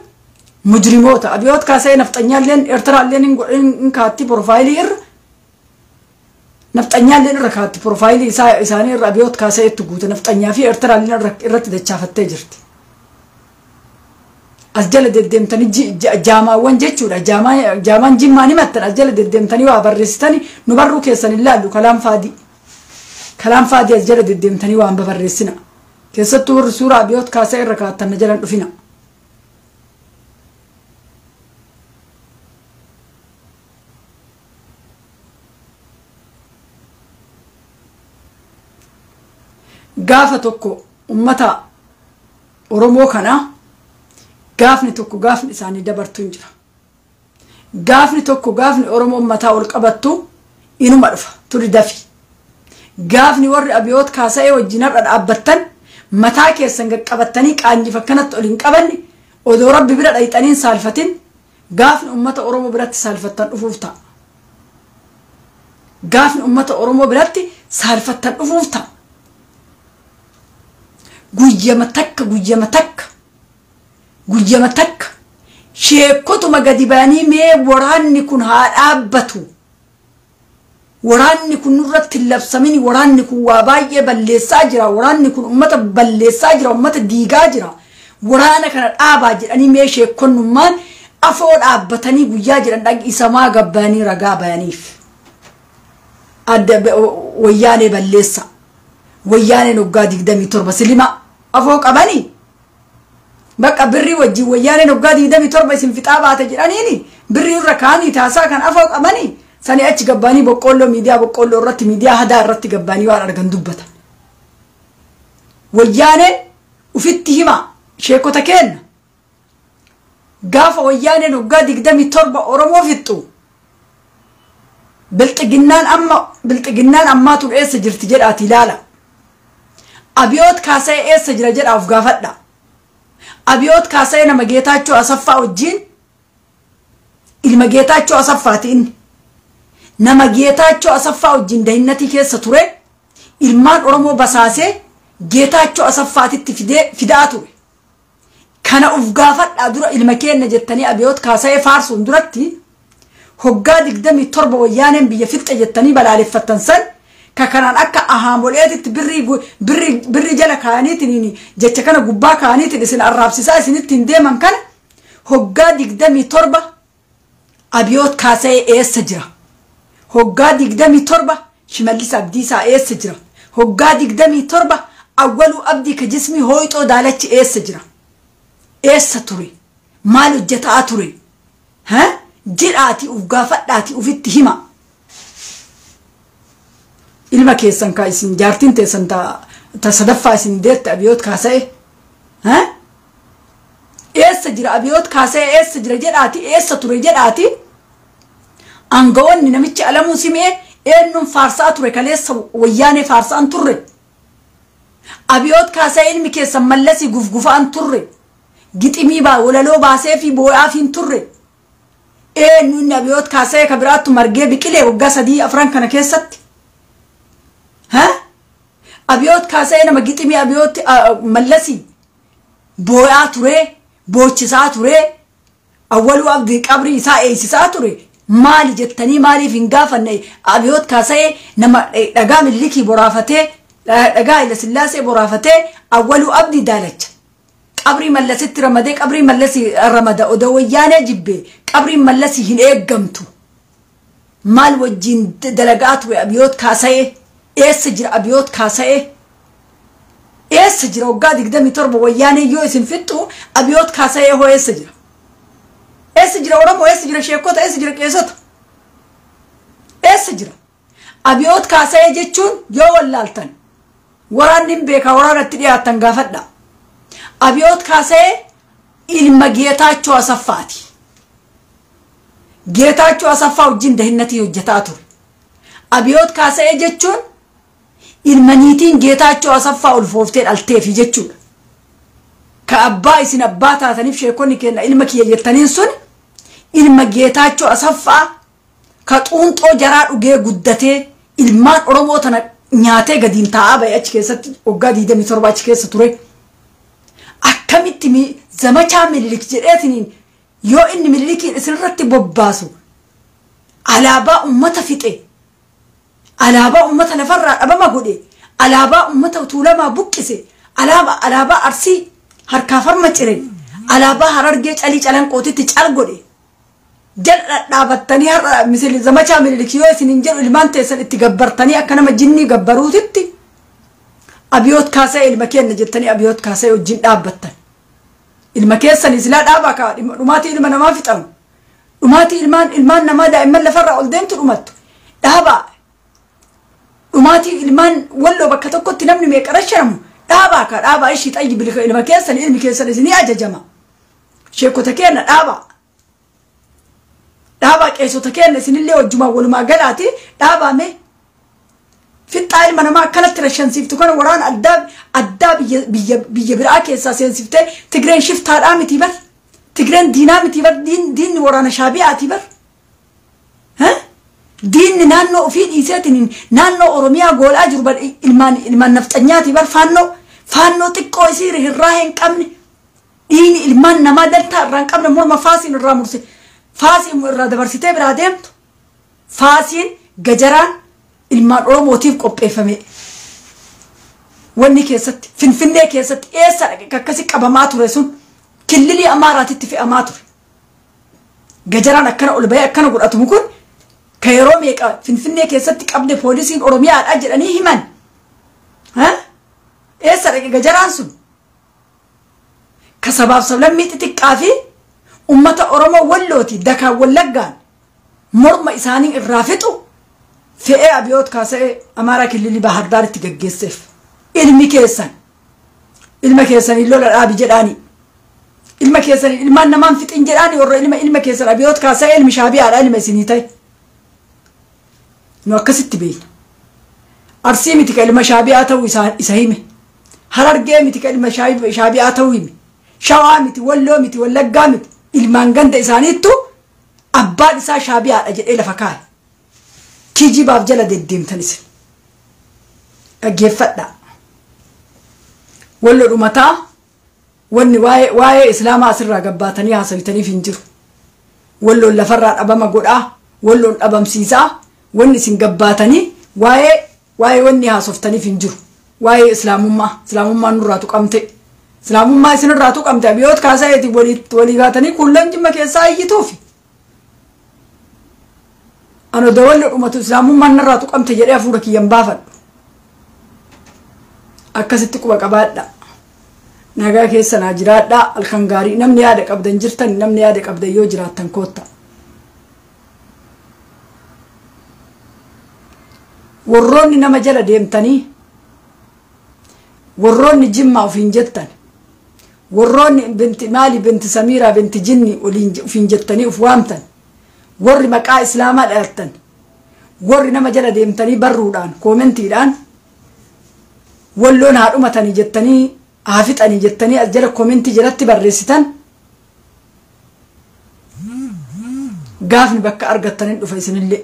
mujrimoota. Abiyoot kaasa'ee nafxanyaalleen Eertiraalleen hin kaatti piroofaayilii irra. Nafxanyaalleen irra kaatti piroofaayilii isaanii irra abiyoot kaasa'eetti guute nafxanyaa fi Eertiraalleen irratti dachaafattee jirti. As jala deddeemtanii jaamaawwan jechuudha. Jaamaan jimmaan himattan as jala deddeemtanii waa barreessitanii nu barruu keessan hin laallu kalaan faadii. Kalaan faadii as jala deddeemtanii waan babarreessina. Keessattuu warri suuraa abiyoot kaasee irra kaattan na jalan dhufina. Gaafa tokko ummata Oromoo kanaa gaafni tokko gaafni isaanii dabartu hin jira. Gaafni tokko gaafni Oromoon mataa ol qabattu inuma dhufa turi dafi. Gaafni warri abiyoot kaasa'ee wajjin har'a dhaabbattan mataa keessan qaqqabattanii qaanjiif akkanatti ol hin qabanne odoo rabbi bira dhayxaniin saalfatin gaafni ummata Oromoo biratti saalfattan dhufuuf ta'a. Gaafni ummata Oromoo biratti saalfattan dhufuuf ta'a. Guyyama takka guyyama takka. Guyyama takka sheekotuma gadi ba'anii mee waraanni kun haa dhaabbatu. Waraanni kun nurratti hin labsamin waraanni kun waa baay'ee balleessaa jira waraanni kun ummata balleessaa jira ummata diigaa jira waraana kana dhaabaa jedhanii mee sheekonnummaan afoo dhaabbatanii guyyaa jedhan dhaqisamaa gabbaanii ragaa bayaniif. Adda wayyaanee balleessa wayyaaneen waggaa 27 silima afoo qabanii. Bakka birrii wajjin wayyaaneen waggaa 27 isin fixaa baate jedhaniini birrii irra kaanii taasaa kan afoo qabanii sanii achi gabbaanii boqqoolloo miidiyaa boqqoolloo irratti miidiyaa hadaa irratti gabbaanii waan argan dubbatan. Wayyaaneen ufitti hima sheekota kenna. Gaafa wayyaaneen waggaa 27 Oromoo fixxu bilxiginnaan ammaa tun eessa jirti jedhaati ilaala. Abiyoot kaasa'ee eessa jira jedhaa of gaafadha. Abiyoot kaasa'ee nama Geetaachoo Asaffaa wajjin ilma Geetaachoo Asaffaati inni. Nama Geetaachoo Asaffaa wajjin dahinnatii keessa ture ilmaan Oromoo basaasee Geetaachoo Asaffaatitti fidaa ture. Kana of gaafadhaa dura ilma keenna jettanii abiyoot kaasa'ee faarsuun duratti hoggaa 27 wayyaaneen biyya fixxe jettanii balaaleffattan san Ka kanaan akka ahaamoleetitti birrii birrii birrii jala kaa'aniitiin jecha kana gubbaa kaa'aniitiin isin arraabsisaa isinitti hin deeman kana hoggaa 27 Abiyoot Kaasa'ee eessa jira? Hoggaa 27 Shimallis Abdiisaa eessa jira? Hoggaa 27 Awwaluu Abdii ka jismii hooyxoo daalachi eessa jira? Eessa ture? Maal hojjetaa ture? Jedhaatii uf gaafadhaatii ufitti hima. Ilma keessan ka isin jaartiin teessan ta sadaffaa isin deette Abiyoot Kaasa'e. Eessa jira Abiyoot Kaasa'e eessa jira jedhaati eessa ture jedhaati. Aangawoonni namichi Alamuu Simee eenyuun faarsaa ture kaleessa wayyaanee faarsaan turre. Abiyoot Kaasa'e ilmi keessan Mallasii gufgufaan turre. Giximii walaloo baasee fi boo'aaf hin turre. Eenyu inni Abiyoot Kaasa'e ka biraattu margee biqilee waggaa 3 4 kana keessatti. Abiyoot Kaasa'e nama giximii Abiyoot Mallasii boo'aa ture, boochisaa ture, Awwaluu Abdii qabrii isaa eeysisaa ture. Maali jettanii maaliif hin gaafanne? Abiyoot Kaasa'e nama dhagaa Millikii boraafatee, dhagaa Haayila Sillaasee boraafatee Awwaluu Abdii daalacha. Qabrii Mallasitti ramadee qabrii Mallasii ramada odoo wayyaanee jibbee qabriin Mallasii hin eeggamtu. Maal wajjin dalagaa ture Abiyoot Kaasa'e? Eessa jira Abiyoot Kaasa'e? Eessa jira waggaa 27 wayyaanee yoo isin fixxu Abiyoot Kaasa'e hoo eessa jira? Eessa jira Oromoo? Eessa jira sheekota? Eessa jira qeessota? Eessa jira? Abiyoot Kaasa'e jechuun yoo wallaaltan waraanni hin beekaa waraanatti dhiyaattan gaafadha. Abiyoot Kaasa'e ilma Geetaachoo Asaffaati. Geetaachoo Asaffaa wajjin dahinnatii hojjetaa ture. Abiyoot Kaasa'e jechuun ilma niitiin Geetaachoo Asaffaa ulfooftee dhalteefi jechuudha. Ka abbaa isin abbaa taataniif sheekonni kenna ilma kiyya jettaniin sun ilma Geetaachoo Asaffaa ka xuunxoo jaraa dhugee guddatee ilmaan Oromoo tana nyaatee gadiin taa'aa ba'e achi keessatti waggaa 27 achi keessa ture. Akkamitti zamachaa Minilik jedheetiniin yoo inni Minilikiin isinirratti bobbaasu alaabaa ummata fixe, alaabaa ummata lafarraa dhabama godhe, alaabaa ummata tuulamaa buqqise, alaabaa Arsii harkaa farma cire, alaabaa Harargee calii calanqootitti cal godhe. Jala dhaabattanii har'a zamachaa Minilik yoo isin hin jedhu ilmaan teessan itti gabbartanii akka nama jinnii gabbaruutitti Abiyoot Kaasa'e ilma kenna jettanii Abiyoot Kaasa'e wajjin dhaabbattan. Ilma keessan isilaa dhaabaa kaa dhumaatii ilma namaa fixamu. Dhumaatii ilmaan namaa daa'imman lafarraa ol deemtu dhumattu. Dhaabaa. Dhumaatii ilmaan walloo bakka tokkotti namni meeqa rashanamu. Dhaabaa kaa dhaabaa ishii xayyi bilika ilma keessan ilmi keessan isinii ajajama. Sheekota kenna dhaabaa. Dhaabaa qeessota kenna isinillee wajjumaan walumaa galaati dhaabaa mee. Fixaa ilma namaa akkanatti rashansiiftu kana waraana addaa biyya biraa keessaa seensiftee Tigreen shiftaadhaa miti bar. Tigreen diinaa miti bar. Diinni waraana Shaabiyaati bar. Diinni naannoo ofii dhiiseetiin naannoo Oromiyaa goolaa jiru bar ilmaan nafxanyaati bar faannoo xiqqoo isii hirraa hin qabne dhiini ilmaan namaa daltaa irraa hin qabne morma faasiin irraa murse faasiin irraa dabarsitee biraa deemtu faasiin gajaraan ilmaan Oromootiif qopheeffame. Wanni keessatti Finfinnee keessatti eessa akkasi qabamaa ture sun killilii Amaaraatitti fe'amaa ture. Gajaraan akkana ol bahee akkana godhatumu kun ka yeroo meeqa Finfinnee keessatti qabde poolisiin Oromiyaadha jedhanii himan. Eessa dhaqe gajaraan sun? Ka sabaaf sablammii xixiqqaa fi ummata Oromoo wallooti dakaan wallaggaan morma isaanii irraa fixu fe'ee Abiyoot Kaasa'e Amaaraa Kililii Baahar Daaritti gaggeesseef. Ilmi keessan ilma keessanii lola dhaabi jedhaani. Ilma keessanii ilmaan namaan fixin jedhaani warra ilma keessan Abiyoot Kaasa'e ilmi Shaabiyaadha ilma isinii ta'e. Nu akkasitti beekna. Arsii miti ka ilma Shaabiyaa ta'uu isa hime. Harargee miti ka ilma Shaabiyaa ta'uu hime. Shawaa miti, Walloo miti, Wallaggaa miti. Ilmaan ganda isaaniittu abbaan isaa Shaabiyaadha jedhee lafa kaa'e. Kijibaaf jala deddeemtan isin. Dhaggeeffadhaa. Walloo dhumataa wanni waa'ee Islaamaa asirraa gabbaatanii haasawitaniif hin jiru. Walloon lafarraa dhabama godhaa, walloon dhabamsiisaa, wanni isin gabbaatanii waa'ee Waa'ee wanni haasoftaniif hin jiru. Waa'ee islaamummaa islaamummaan nurraa tuqamte. Islaamummaa isinirraa tuqamte abiyyoot kaasaa'eeti walii gaatanii kullan jimma keessaa iyyituufi. Ano dawalli dhumatu islaamummaan narraa tuqamte jedhee hafuura kiyyan baafadhu. Akkasitti quba qabaadha. Nagaa keessa naa jiraadha. Halkan gaarii namni yaada qabdan jirtan namni yaada qabdan yoo jiraattan kootta. Warroonni nama jala deemtanii warroonni jimmaa ofiin jettan warroonni binti maali binti Samiiraa binti Jinni ofiin jettanii of waamtan warri maqaa islaamaa dhalattan warri nama jala deemtanii barruudhaan koomentiidhaan walloon haa dhumatanii jettanii haa fixanii jettanii as jala koomentii jalatti barreessitan gaafni bakka argattanii dhufa isinillee.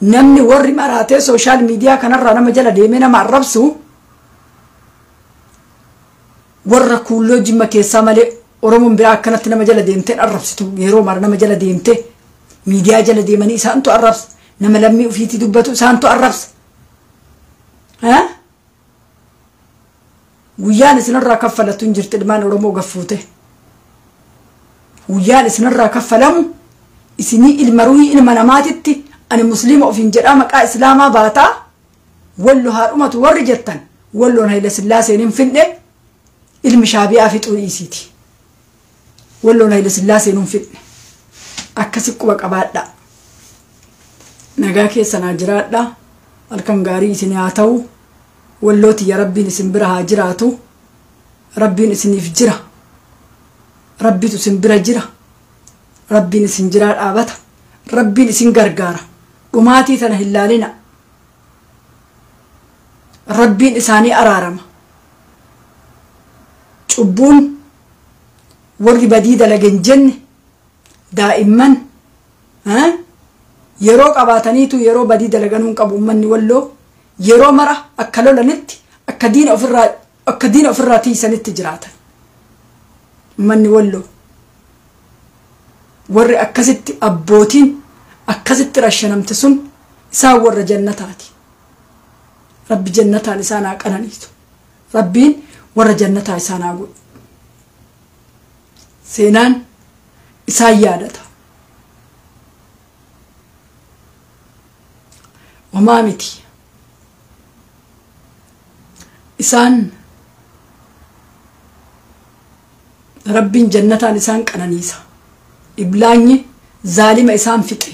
Namni warri maraatee sooshaal miidiyaa kanarraa nama jala deemee nama arrabsu warra kuulloo jimma keessaa malee Oromoon biraa akkanatti nama jala deemtee arrabsitu yeroo mara nama jala deemtee miidiyaa jala deemanii isaantu arrabsa nama lammii ofiitii dubbatu isaantu arrabsa. Guyyaan isinirraa kaffalatu hin jirti ilmaan Oromoo gaffuute. Guyyaan isinirraa kaffalamu isinii ilma ruhii ilma namaatitti ani musliima ofiin jedhaa maqaa islaamaa baataa wallo haa dhumatu warri jettan walloon Hayila Sillaaseen hin finne ilmi Shaabiyaa fixuu dhiisiiti. Walloon Hayila Sillaaseen hin finne. Akkasi quba qabaadha. Nagaa keessa naa jiraadha. Halkan gaarii isin haa ta'u. Wallooti ya rabbiin isin bira haa jiraatu. Rabbiin isiniif jira. Rabbitu isin bira jira. Rabbiin isin jiraa dhaabata. Rabbiin isin gargaara. Dhumaatii tana hin laalina. Rabbiin isaanii araarama. Cubbuun warri badii dalagan jenne daa'imman yeroo qabaataniitu yeroo badii dalaganuu hin qabu uummanni walloo yeroo mara akka lolanitti akka diina ofirraa tiisanitti jiraatan. Uummanni walloo warri akkasitti abbootiin akkasitti rashanamte sun isaan warra jannataati. Rabbi jannataan isaan haa qananiisu. Rabbiin warra jannataa isaan haa godhu. Seenaan isaan yaadata. Homaa miti. Isaan Rabbiin jannataan isaan qananiisa. Iblaanyi zaalima isaan fixe.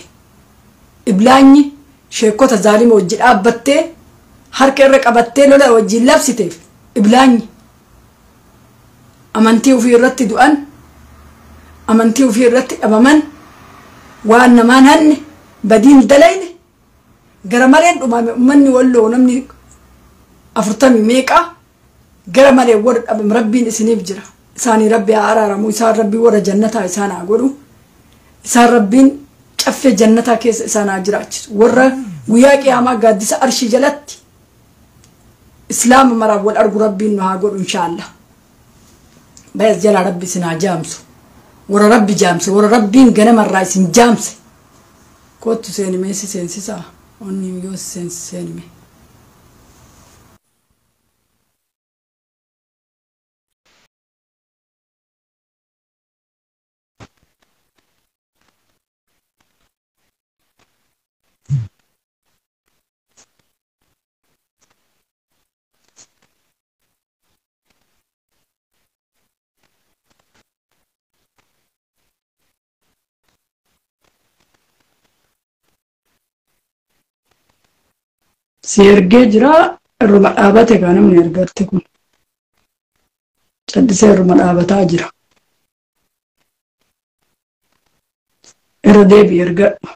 Iblaanyi sheekota zaalima wajji dhaabbattee harka irra qabattee lola wajjin labsiteef iblaanyi amantii ofii irratti du'an amantii ofii irratti dhabaman waan namaan hanne badiin dalayne gara maleen dhumame uummanni walloo namni 40 meeqa gara malee warra dhabame rabbiin isiniif jira. Isaanii rabbi haa araaramu. Isaan rabbii warra jannataa isaan haa godhu. Isaan rabbiin caffee jannataa keessa isaan haa jiraachisu. Warra guyyaa qiyaamaa gaaddisa arshii jalatti islaama maraaf wal argu rabbiin nu haa godhu inshaallah. Bayas jalaa rabbi isin haa jaamsu. Warra rabbi jaamse warra rabbiin ganamarraa isin jaamse. Kottu seenimee si seensisaa. Onni yoo si seensi seenimee. Si ergee jira irruma dhaabate kan namni ergatte kun callisee irruma dhaabataa jira. Irra deebi ergadhu.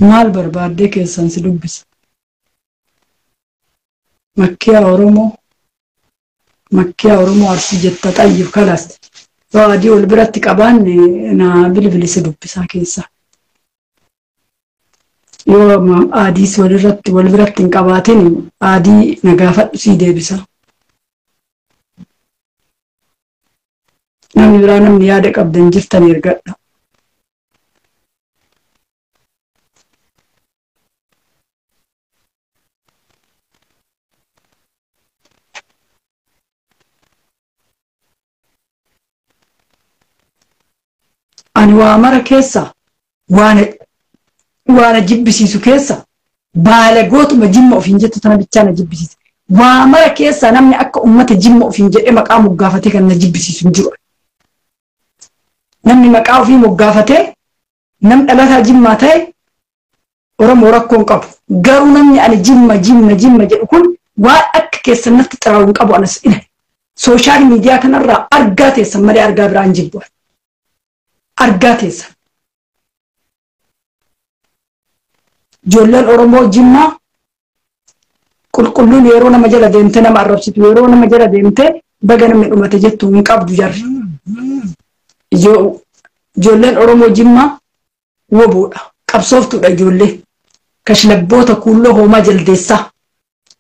Maal barbaaddee keessan si dubbisa? Makkiyaa Oromoo Arsii jetta xayyif kalas. Yoo adii wal biratti qabaanne na bilbilisi dubbisaa keessa. Yoo adiis wal biratti hin qabaatin adii na gaafadhu sii deebisa. Namni biraa namni yaada qabdan jirtan ergadha. Ani waa mara keessa waan jibbisiisu keessa baala gootuma jimma ofiin jettu tana bichaa na jibbisiisa. Waa mara keessa namni akka uummata jimma ofiin jedhee maqaa moggaafatee kan na jibbisiisu hin jiru. Namni maqaa ofii moggaafatee nam dhalataa jimmaa ta'e Oromoo rakkoo hin qabu. Garuu namni ani jimma jimma jimma jedhu kun waan akka keessan natti xiraa'u hin qabu anas ila. Sooshaal miidiyaa kanarraa argaa teessan malee argaa biraan jibbu. Argaa teessan. Ijoolleen Oromoo jimmaa qulqulluun yeroo nama jala deemtee nama arrabsitu yeroo nama jala deemtee baga namni dhumate jettu hin qabdu jarri. Ijoolleen Oromoo jimmaa woboodha. Qabsooftuudha ijoollee. Kashlabboota kuulloo hoomaa jaldeessaa.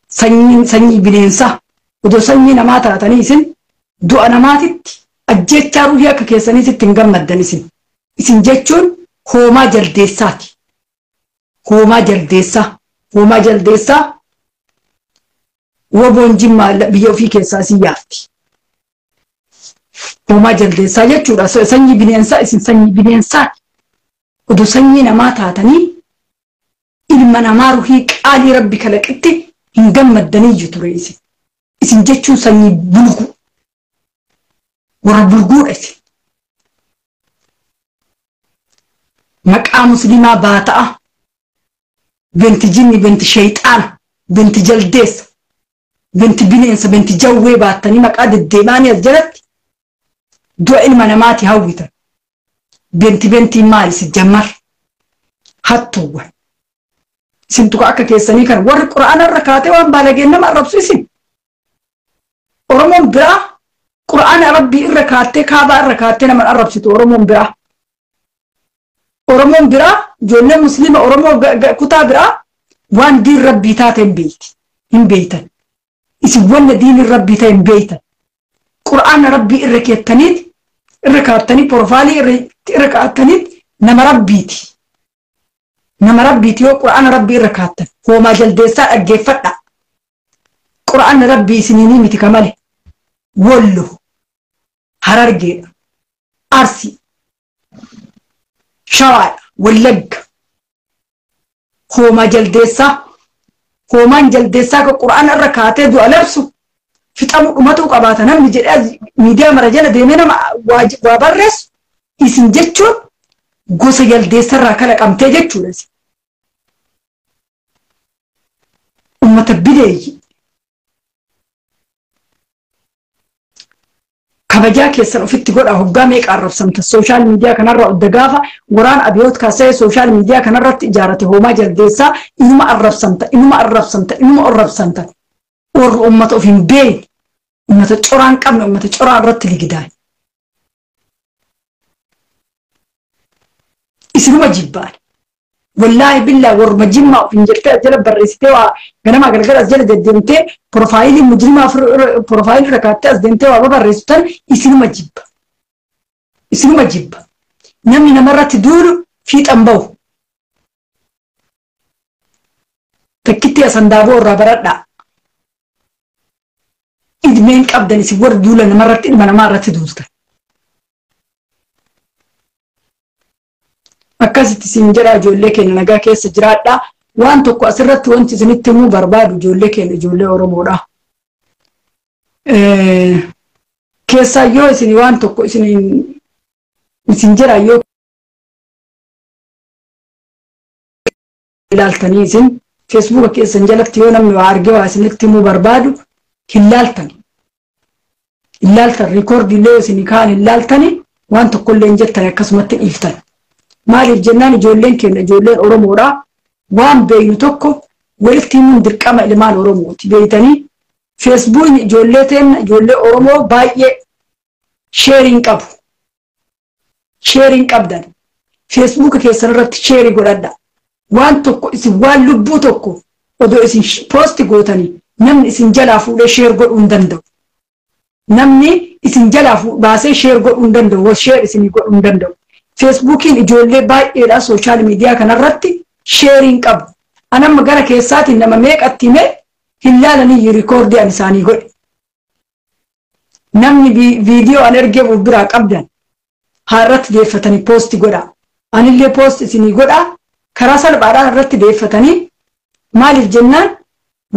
Sanyii bineensaa. Odoo sanyii namaa taatanii isin du'a namaatitti ajjechaa ruhii akka keessaniitti hin gammaddan isin. Isin jechuun hoomaa jaldeessaati. Hoomaa jaldeessaa. Hoomaa jaldeessaa woboon jimmaa biyya ofii keessaa isin yaafti. Hoomaa jaldeessaa jechuudha. Sanyii bineensaa isin sanyii bineensaati. Odoo sanyii namaa taatanii ilma namaa ruhii qaalii rabbi kalaqitti hin gammaddanii ture isin. Isin jechuun sanyii bulguu. Warra bulguudha isin. Maqaa musliimaa baata'a. Binti jinni, binti shayxaana, binti jaldeessa, binti bineensa, binti jawwee baattanii maqaa deddeebaanii as jalatti du'a ilma namaati hawwitan. Binti bintiin maali si jammar? Hattuuwwan. Isin tuqa akka keessanii kan warri qura'aana irra kaatee waan baalageen nama arrabsu isin. Oromoon biraa qura'aana rabbii irra kaattee kaabaa irra kaattee nama arrabsitu Oromoon biraa. Oromoon biraa ijoollee musliima Oromoo kutaa biraa waan diin rabbii taate hin beeyti. Hin beeytan. Isin wanna diin rabbii ta'e hin beeytan. Qura'aana rabbii irra keettaniit irra kaattanii profaayilii irra kaattaniit nama rabbiiti. Nama rabbiiti yoo qura'aana rabbii irra kaattan hoomaa jaldeessaa dhaggeeffadha. Qura'aana rabbii isiniinii miti kamale. Wollo, Harargeedha, Arsii, Shawaadha, Wallagga. Hoomaa jaldeessaa. Hoomaan jaldeessaa kan qura'aana irra kaatee du'a labsu fixamu dhumatuu qabaata namni jedhee miidiyaa mara jala deemee nama waa barreessu isin jechuun gosa jaldeessarraa kalaqamtee jechuudha. Uummata bileeyyi. Kabajaa keessan ofitti godhaa hoggaa meeqa arrabsamta sooshaal miidiyaa kanarra odda gaafa waraan abiyoot kaasee sooshaal miidiyaa kanarratti ijaarate hoomaa jaldeessaa inuma arrabsamta inuma arrabsamta inuma arrabsamta. Warri uummata of hin beekne uummata coraan qabne uummata coraa irratti ligidaan. Isinuma jibbaan. Wallaahi billaa warruma jimmaa of hin jettee as jala barreessitee waa ganamaa galgala as jala deddeemtee profaayilii mujrimaa profaayilii irra kaattee as deemtee waa barreessitan isinuma jibba. Isinuma jibba. Namni namarratti duulu fiixan bahu. Takkitti asandaaboo irraa baradhaa. Idmeen qabdan isin warri duula namarratti ilma namaa irratti duultan. Akkasitti isin jedha ijoollee keenya nagaa keessa jiraadhaa. Waan tokko asirratti wanti isinitti himuu barbaadu ijoollee keenya ijoollee Oromoodha. Keessaa yoo isin waan tokko isin jedha yoo ilaaltanii isin feesbuuka keessan jalatti yoo namni waa argee waa isinitti himuu barbaadu hin laaltani. Hin laaltan rikoordii illee isin kaan hin laaltani waan tokkollee hin jettan akkasumatti dhiiftan. Maaliif jennaan ijoolleen keenya ijoolleen Oromoodha. Waan beeynu tokko walitti himuun dirqama ilmaan Oromooti. Beeytanii feesbuukni ijoollee teenna ijoollee Oromoo baay'ee sheeriin qabu. Sheeriin qabdan. Feesbuuka keessan irratti sheerii godhadha. Waan tokko isin waan lubbuu tokko odoo isin poosti gootanii namni isin jalaa fuudhee sheer godhuu hin danda'u. Namni isin jalaa baasee share godhuu hin danda'u, share isinii godhuu hin danda'u. Feesbuukiin ijoollee baay'eedha social media kanarratti share qabu. Anamma gara keessaatiin nama meeqatti himee hin laalanii record an isaanii godhe. Namni viidiyoo an ergee of biraa qabdan haa irratti deeffatanii post godhaa. Anillee post isinii godhaa, karaa salphaadhaan irratti deeffatanii. Maaliif jennaan,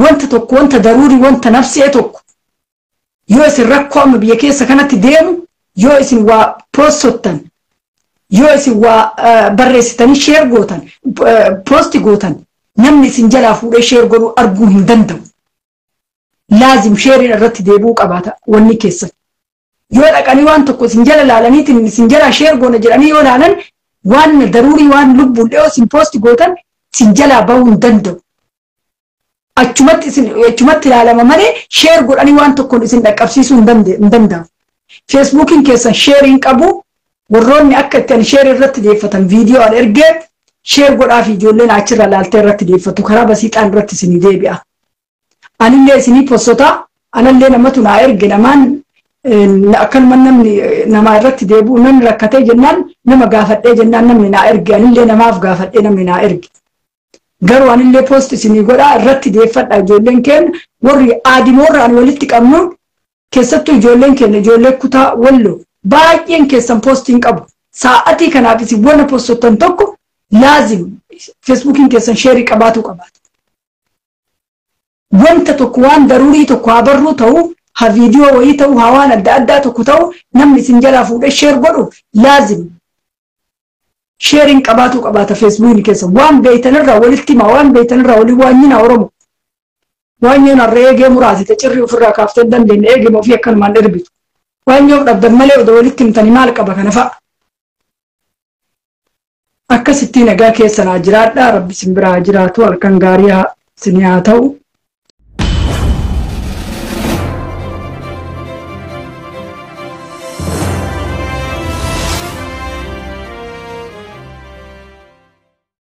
wanta tokko, wanta daruurii, wanta nafsee tokko, yoo isin rakkoo amma biyya keessa kanatti deemu yoo isin waa postottan, yoo isin waa barreessitanii share gootan, post gootan, namni isin jalaa fuudhee share godhuu arguu hin danda'u. Laazim shareiin irratti deebi'uu qabaata wanni keessan. Yoo dhaqanii waan tokko isin jala laalaniitiin isin jalaa share goona jedhanii yoo laalan, waan daruurii, waan lubbuun dhiyoo isin post gootan isin jalaa bahuu hin danda'u. Achumatti isin achumatti ilaalama malee share godhanii waan tokkoon isin dhaqqabsiisuu hin danda'amu. Feesbuukiin keessan shareiin qabu. Warroonni akka itti ani share irratti deeffatan viidiyoo an ergee share godhaa fi ijoolleen achirra laaltee irratti deeffatu karaa basiixaan irratti isinii deebi'a. Anillee isinii postotaa, anallee namatu naa erge, namaan akkanuma namni namaa irratti deebi'u, namni rakkatee jennaan, nama gaafadhee jennaan namni naa erge, anillee namaaf gaafadhee namni naa erge. Garuu anillee post isinii godhaa, irratti deeffadha. Ijoolleen keenya warri aadimoorraan walitti qabnuun, keessattuu ijoolleen keenya ijoollee kutaa Walloo baay'een keessan postiin qabu. Sa'atii kanaaf isin wanna postottan tokko laazim feesbuukiin keessan share qabaatu qabaata. Wanta tokko, waan daruurii tokko, haa barruu ta'u, haa viidiyoo wayii ta'u, haa waan adda addaa tokko ta'u, namni isin jalaa fuudhee share godhu laazim shareiin qabaatu qabaata feesbuukiin keessa. Waan beeytanirraa walitti himaa, waan beeytanirraa walii waan nyina Oromo. Waan nyina irra eegee muraasite cirrii ofirraa kaaftee hin dandeenye, eegee ofii akkanumaan dherbitu. Waan yoo dhabdan malee odoo walitti himtanii maal qaba kana fa'a. Akkasitti nagaa keessa naa jiraadha. Rabbi isin biraa haa jiraatu. Halkan gaarii isin haa ta'u.